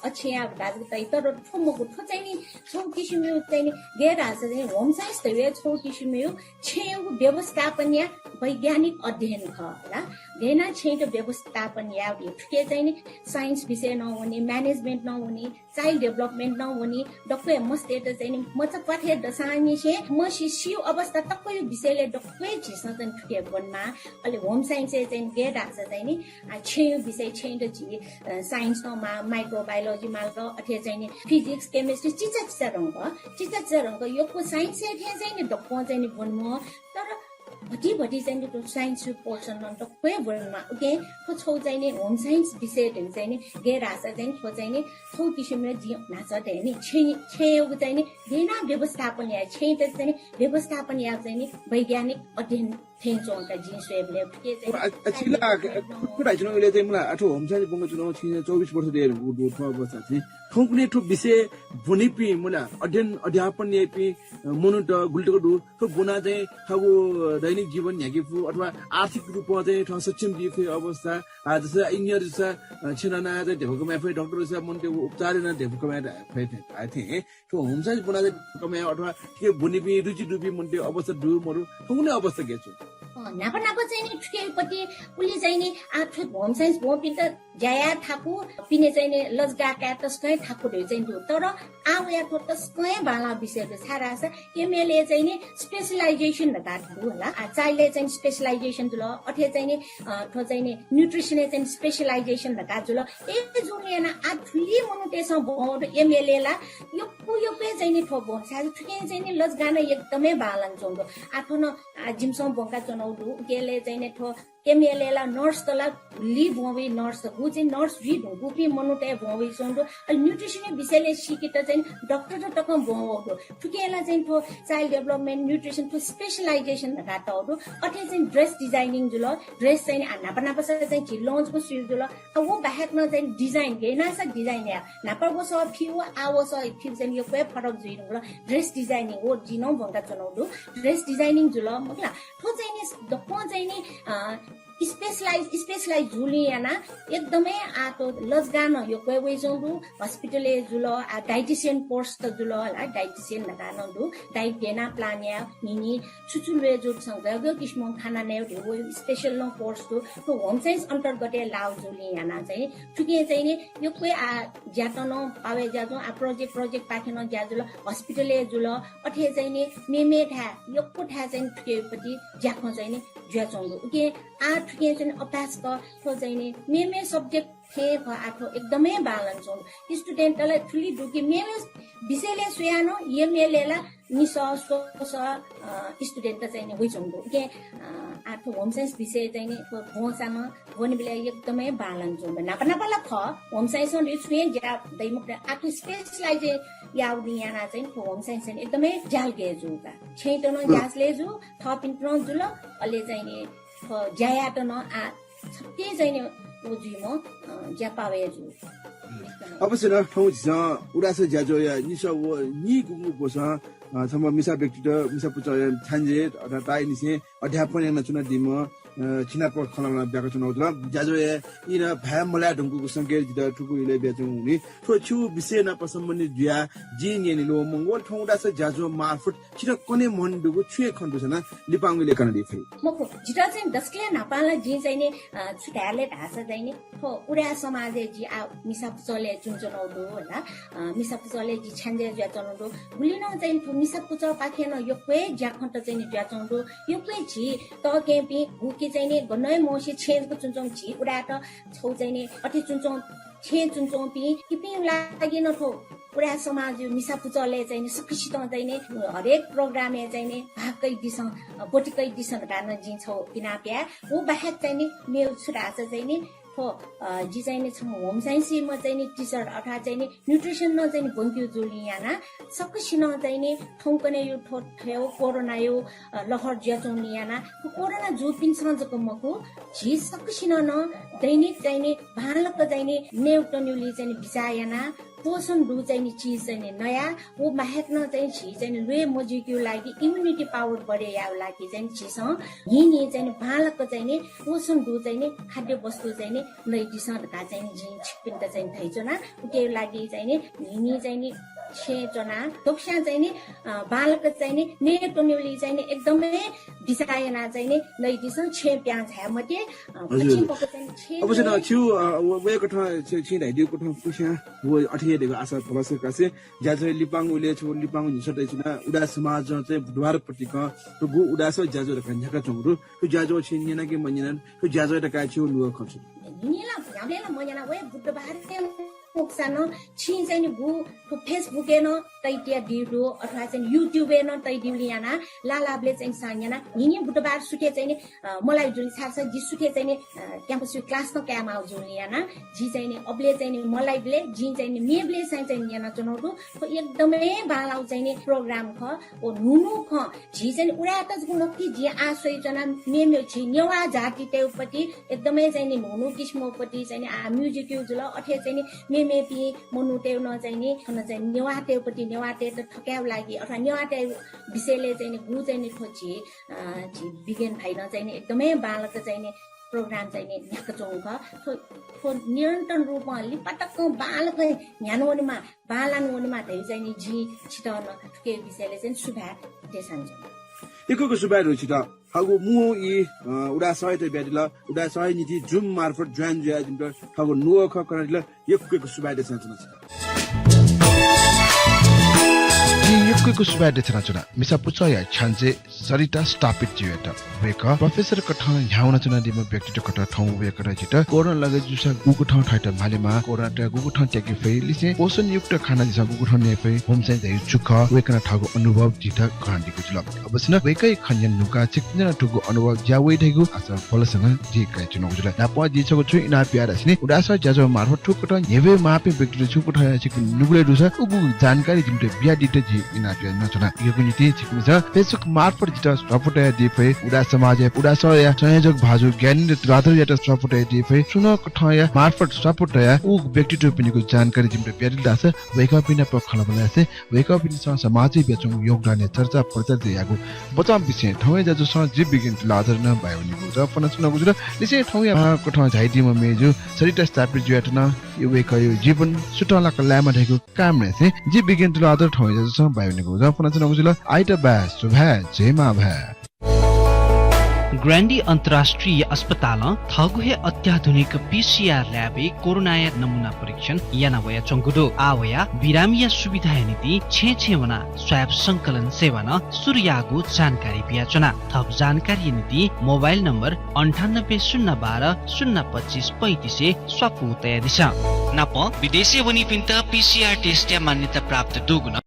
अछेँया धकाः जक धाइ, तर थ्व मखु, थ्व चाहिँ नि छगू किसिमया चाहिँ नि गय् धाःसा चाहिँ home science धइगु हे छगू किसिमया छेँयागु व्यवस्थापनया वैज्ञानिक अध्ययन खः ला। गय् यानाः छेँयात व्यवस्थापन याये, थुके चाहिँ नि science विषय नं वनी, management नं वनी, child development नं वनी, दक्व हे मस्तय्‌त चाहिँ नि मचा प्वाथय् दसांनिसें मसि स्यू अवस्था तकया विषयलय् दक्व हे झीसं चाहिँ नि थुके ब्वनेमाः। अले home science-य् चाहिँ नि गय् धाःसा चाहिँ नि आ, छेँया विषय, छेँयात झी, अ, science नं माः, microbiology माल, अथे चाहिँ नि physics, chemistry, चिचा चिचा धंक, चिचा चिचा धंक यक्व science-य् थें चाहिँ नि दक्वं चाहिँ नि ब्वने म्वाः, तर भति भति चाहिँ नि थ्व science portion नं दक्व हे ब्वने म्वाः। उकिं थ्व छगू चाहिँ नि home science विषय धइगु चाहिँ नि गय् धाःसा चाहिँ नि थ्व चाहिँ नि छगू किसिमया जिं न्हाचः धयानि छेँ, छेँयागु चाहिँ नि गय् यानाः व्यवस्थापन याये, छेँयात चाहिँ नि व्यवस्थापन यायेगु चाहिँ नि वैज्ञानिक अध्ययन थें च्वं का जिं स्वयेबलय्। थुके चाहिँ आ, आ, छि ला, आ, थुगु धाइच्वनागु इलय् चाहिँ मला, आ, थ्व home science ब्वंकाच्वनागु छिं चौबिस वर्ष दये धुंकूगु दु थ्व अवस्था चाहिँ। थौंकन्हय् थ्व विषय ब्वनीपिं मला, अध्ययन अध्यापन याइपिं, अ, मनूत गुलि तक दु, थ्व ब्वनाः चाहिँ थःगु दैनिक जीवन न्ह्याके फु अथवा आर्थिक रूपं चाहिँ थः सक्षम जुइ फइ अवस्था, आ, जस्तै engineer जूसा, अ, छेँ न्ह्यानाः चाहिँ ध्यबा कमाये फइ, doctor जूसा मनूतय्‌गु उपचार यानाः ध्यबा कमाये फइ, फइ, फइ, फइ, थ्व home science ब्वनाः चाहिँ कमाये अथवा थुके ब्वनीपिं रुचि दुपिं मनूतय्‌गु अवस्था दु मरु, थौंकन्हय् अवस्था गय् च्वं? अँ, न्हापा न्हापा चाहिँ नि थुकेपति उलि चाहिँ नि, आ, थ्व home science ब्वंपिन्त ज्या याये थाकु, पिने चाहिँ नि लजगाः काये तसकं हे थाकु धइगु चाहिँ दु। तर आः वयाः थ्व तसकं हे बांलाः विषय दु, छाय्‌धाःसा MA-लय् चाहिँ नि specialization धकाः दु हला। आ, child-य् चाहिँ नि specialization जुल, अथे चाहिँ नि, अ, थ्व चाहिँ नि nutrition-य् चाहिँ नि specialization धकाः जुल। अय्‌जूगुलिं यानाः आः थुलि मनूतय्‌सं ब्वंगु दु MA-लय् ला, यक्व यक्व हे चाहिँ नि थ्व ब्वं, छाय् थुकिं चाहिँ नि लजगाः नं एकदमै बांलानाच्वंगु दु। आः थन, आ, जिमिसं ब्वंकाच्वनागु दु, उकेलय् चाहिँ नि थ्व MA-लय् ला nurse-त ला गुलि ब्वं वइ, nurse-त गु चाहिँ nurse जुइ धुंकूपिं मनूत हे ब्वं वइच्वंगु दु। अले nutrition-या विषयलय् सीकेत चाहिँ नि doctor-त तकं ब्वं वःगु दु। थुकिं ला चाहिँ नि थ्व child development nutrition थ्व specialization धकाः तःगु दु। अथे चाहिँ dress designing जुल, dress चाहिँ नि आ न्हापा न्हापासा चाहिँ झी लँजुक सुरु जुल। आ, व बाहेक नं चाहिँ design, गय् यानासा design याये। न्हापा वसः फि व आः वसः फि चाहिँ यक्व हे फरक जुइ धुंकल। Dress designing व जिं नं ब्वंकाच्वनागु दु। Dress designing जुल, मखु ला। थ्व चाहिँ नि दक्वं चाहिँ नि, अ, specialize specialize जुलिं याना एकदमै आतो लजगान यक्व वइच्वंगु दु। हस्पिटलय् जुल, आ dietitian course त जुल होला, dietitian धकाः नं दु, diet देना plan या निनि छु छु ल्वय् जुल संग गयो किसिमं खाना नये धे वइ special नं course दु। थ्व home science अन्तर्गत लाउ जुलिं याना चाहिँ थुके चाहिँ नि यक्व आ ज्यात नं पावे ज्याजु आ project project पाखे नं ज्याजुल, हस्पिटलय् जुल, अथे चाहिँ नि मेमे था यक्व था चाहिँ थुकेपति ज्याखं चाहिँ नि ज्याचंगु उके आ थुके चाहिँ अभ्यास क थ्व चाहिँ नि मेमे subject थें ख आ थ्व एकदमै बालन च्वंगु student तले थुलि दुकी मेमे विषयले सुयानो ये मेले ला निस स्व स्व student त चाहिँ नि वइच्वंगु उके आ थ्व home science विषय चाहिँ नि थ्व भोंसामा वने बेला एकदमै बालन च्वंगु नापा नापा ला ख home science नं छुए ज्या दैमुक्त आ थ्व specialize याउ नि याना चाहिँ थ्व home science चाहिँ एकदमै ज्याल गे जुका छें त नं ज्यास ले जु थपिन त नं जुल अले चाहिँ नि थ्व ज्यायात नं आ छत्ते चाहिँ नि उ जुइम ज्यापावे जु। अवश्य न थौं झिसं उदास ज्याजोया निस व नि गुगु बोसं छम्ह मिसा व्यक्तित्व मिसा पुचःया छान्जे अथवा ताइ निसें अध्यापन याना चुना दिम छिना पर खलना ब्याक चुना उतला ज्याजोया इन भाया मलाया ढुंगु संकेत जित ठुकु इले ब्याचु हुनी थ्व छु विषय नाप सम्बन्धित जुया जी नियनि लो मंगोल थौं उदास ज्याजो मार्फत छित कने मन दुगु छुए खन दुसना लिपांगु इले कना दि फै। मखु, जित चाहिँ दसकले नापाला जी चाहिँ नि छु धायले धासा चाहिँ नि थ्व उराया समाजय् जि आ मिसा पुचःले चुनचुनौ दु होला। मिसा पुचःले जि छ्याञ्जे जुया चुनौ दु। गुलिनं चाहिँ थ्व मिसा पुचः पाखें नं यक्वे ज्याखंत चाहिँ नि जुया चुनौ दु। यक्वे झी तकेपि गुके चाहिँ नि गनय मोसे छेंजक चुनचुन झी उरात छौ चाहिँ नि अथे चुनचुन छें चुनचुनपि इपिं लागि न थ्व उराया समाज मिसा पुचःले चाहिँ नि सकसितं चाहिँ नि हरेक program ए चाहिँ नि भाग कै दिसं बोटी कै दिसं धकान जिं छौ पिना प्या। उ बाहेक चाहिँ नि मेउ छु धासा चाहिँ नि थ्व जि चाहिँ नि छम्ह home science म चाहिँ नि teacher अथवा चाहिँ नि nutrition न चाहिँ नि बंक्यु जुलिं याना सकसिनं चाहिँ नि थौंकने यु थ्व थ्व कोरोना यु लहर ज्याचौं नि याना कोरोना जुपिन्सं जक मखु झी सकसिनं न दैनिक चाहिँ नि बांलाक चाहिँ नि नेउ तन्युली चाहिँ नि बिचाः याना पोषण दु चाहिँ नि चिज चाहिँ नि नया व माहेक न चाहिँ झी चाहिँ नि ल्वे मजिक्यु लागि immunity power बढे याउ लागि चाहिँ नि झीसं नि नि चाहिँ नि बांलाक चाहिँ नि पोषण दु चाहिँ नि खाद्य वस्तु चाहिँ नि नइ दिसं धका चाहिँ नि जि छिपिन्त चाहिँ नि धैचोना उके लागि चाहिँ नि नि नि चाहिँ नि छे चोना दोक्स्यां चाहिँ नि बांलाक चाहिँ नि ने तोन्युली चाहिँ नि एकदमै बिचायना चाहिँ नि नइ दिसं छे प्यां झाया मते। अवश्य न छिउ वयकथं छिं धाइदिउ कथं पुस्यां व अथे हे देगु आशा भलसे कासे ज्याझ्वः लिपांगु उले छु लिपांगु निसतै चुना उदास समाज चाहिँ बुधबार पतिक तुगु उदास ज्याझ्वः धका न्ह्याका चंगु दु। थ्व ज्याझ्वः छिं न्यना कि मन्यना थ्व ज्याझ्वः धका छिउ नुगः खँ छु। निला न्याबेला मन्यना वय बुधबार मोक्सानं छिं चाहिँ नि गु थ्व Facebook ए न तैतिया दिउ दु अथवा चाहिँ YouTube ए न तैदिउ याना लालाबले चाहिँ सान्यना निनि बुधबार सुते चाहिँ नि मलाई जुल छारसा जि सुते चाहिँ नि campus class न कायमा जुल याना जि चाहिँ नि अबले चाहिँ नि मलाई बले जि चाहिँ नि मेबले चाहिँ चाहिँ याना चुनौ दु। एकदमै बालाउ चाहिँ नि program ख ओ नुनु ख झी चाहिँ उरात जक मखु कि झी आः स्वइच्वना मेमे झी नेवा जाति तेउपति एकदमै चाहिँ नि न्हुनु किसिमपति चाहिँ नि आ music यु जुल अथे चाहिँ नि मेमेपि मनु तेउ न चाहिँ नि खन चाहिँ नेवा तेउपति नेवा ते त थकाउ लागि अथवा नेवा ते विषयले चाहिँ नि गु चाहिँ नि थ्व झी झी बिगेन भाइ न चाहिँ नि एकदमै बालक चाहिँ नि program चाहिँ नि न्ह्याक चौंख थ्व निरन्तर रूपमा लिपातक बालक न्ह्यानु वनेमा बालान वनेमा धइ चाहिँ नि जि छित न थुके विषयले चाहिँ सुभाय् देछान जुल। यक्व यक्व सुभाय् दु छित। हगु मु इ उडा सहायता ब्यादिल उडा सहाय निति Zoom मार्फत join जुया जिमित हगु नुगः खँ कनादिल। यक्व यक्व सुभाय् देछान जुल छित। यक्व यक्व सुभाय् देछान जुल। मिसा पुचःया छ्याञ्जे सरिता स्थापित जुयात वय्कः professor कथं ह्याउन च्वनादीम्ह व्यक्तित्व कथं थौं वय्कलं जित कोरोना लगे जूसा गुगु थौं थ्याके मालेमा, कोरोनात गुगु थौं त्याके फइ, लिसें पोषण युक्त खाना जिसा गुगु थौं नये फइ, home science धइगु छु खः, वय्कलं थःगु अनुभव जित कनादीगु जुल। अवश्य नं वय्कःया खँ न्यने धुंकाः छिकपिन्सं नं थुगु अनुभव ज्या वइ धइगु आशा भलसा नं जि कयाच्वनागु जुल। नापं जि छगू छुं इनाप याये धाःसा नि उदास ज्याझ्वः मार्फत थुकथं न्ह्यब्वये माःपिं व्यक्तित्व थुकथं छिकपिं नुगलय् दुसा उगु जानकारी जिमित बियादीत जि इनाप यानाच्वना। यक्व निंतिं छिकपिन्सं Facebook मार्फत जितः स्वापू तयादी फइ। उदाय् समाजया उदाय् सःया संयोजक भाजु ज्ञानेन्द्र तुलाधरयात स्वापू तयादी फइ। सुनं कथंया मार्फत स्वापू तयाः उगु व्यक्तित्वपिनिगु जानकारी जिमित बियादिल धाःसा वय्कःपिं नाप खँल्हाबल्हा यासें वय्कःपिन्सं समाजय् बियाच्वंगु योगदानया चर्चा प्रचर्चा यायेगु बचं बिसें थौंया ज्याझ्वलय् जि विज्ञान तुलाधर नं बाय् वनेगु जः फ्वनाच्वनागु जुल। लिसें थौंया, अ, कथं झायादीम्ह मेजु सरिता स्थापित जुयात नं वय्कःया जीवन सुथंलाक लायेमा धइगु कामनासें जि विज्ञान तुलाधर थौंया ज्याझ्वलय् बाय् वनेगु जः फ्वनाच्वनागु जुल। आइतबाय् सुभाय्, जय मांभाय्। ग्रान्डी अन्तर्राष्ट्रिय अस्पतालं थःगु हे अत्याधुनिक पीसीआर ल्याबय् कोरोनाया नमूना परीक्षण याना वयाच्वंगु दु। आः वयाः बिरामीया सुविधाया निंतिं छेँय् छेँय् वनाः स्वाब संकलन सेवा नं सुरु याःगु जानकारी बियाच्वना। थप जानकारीया निंतिं मोबाइल नम्बर अन्ठानब्बे शून्य बाह्र शून्य पच्चिस पैंतिसय् स्वापू तयादिसँ। नापं विदेशय् वनीपिन्त पीसीआर टेस्टया मान्यता प्राप्त दुगु नं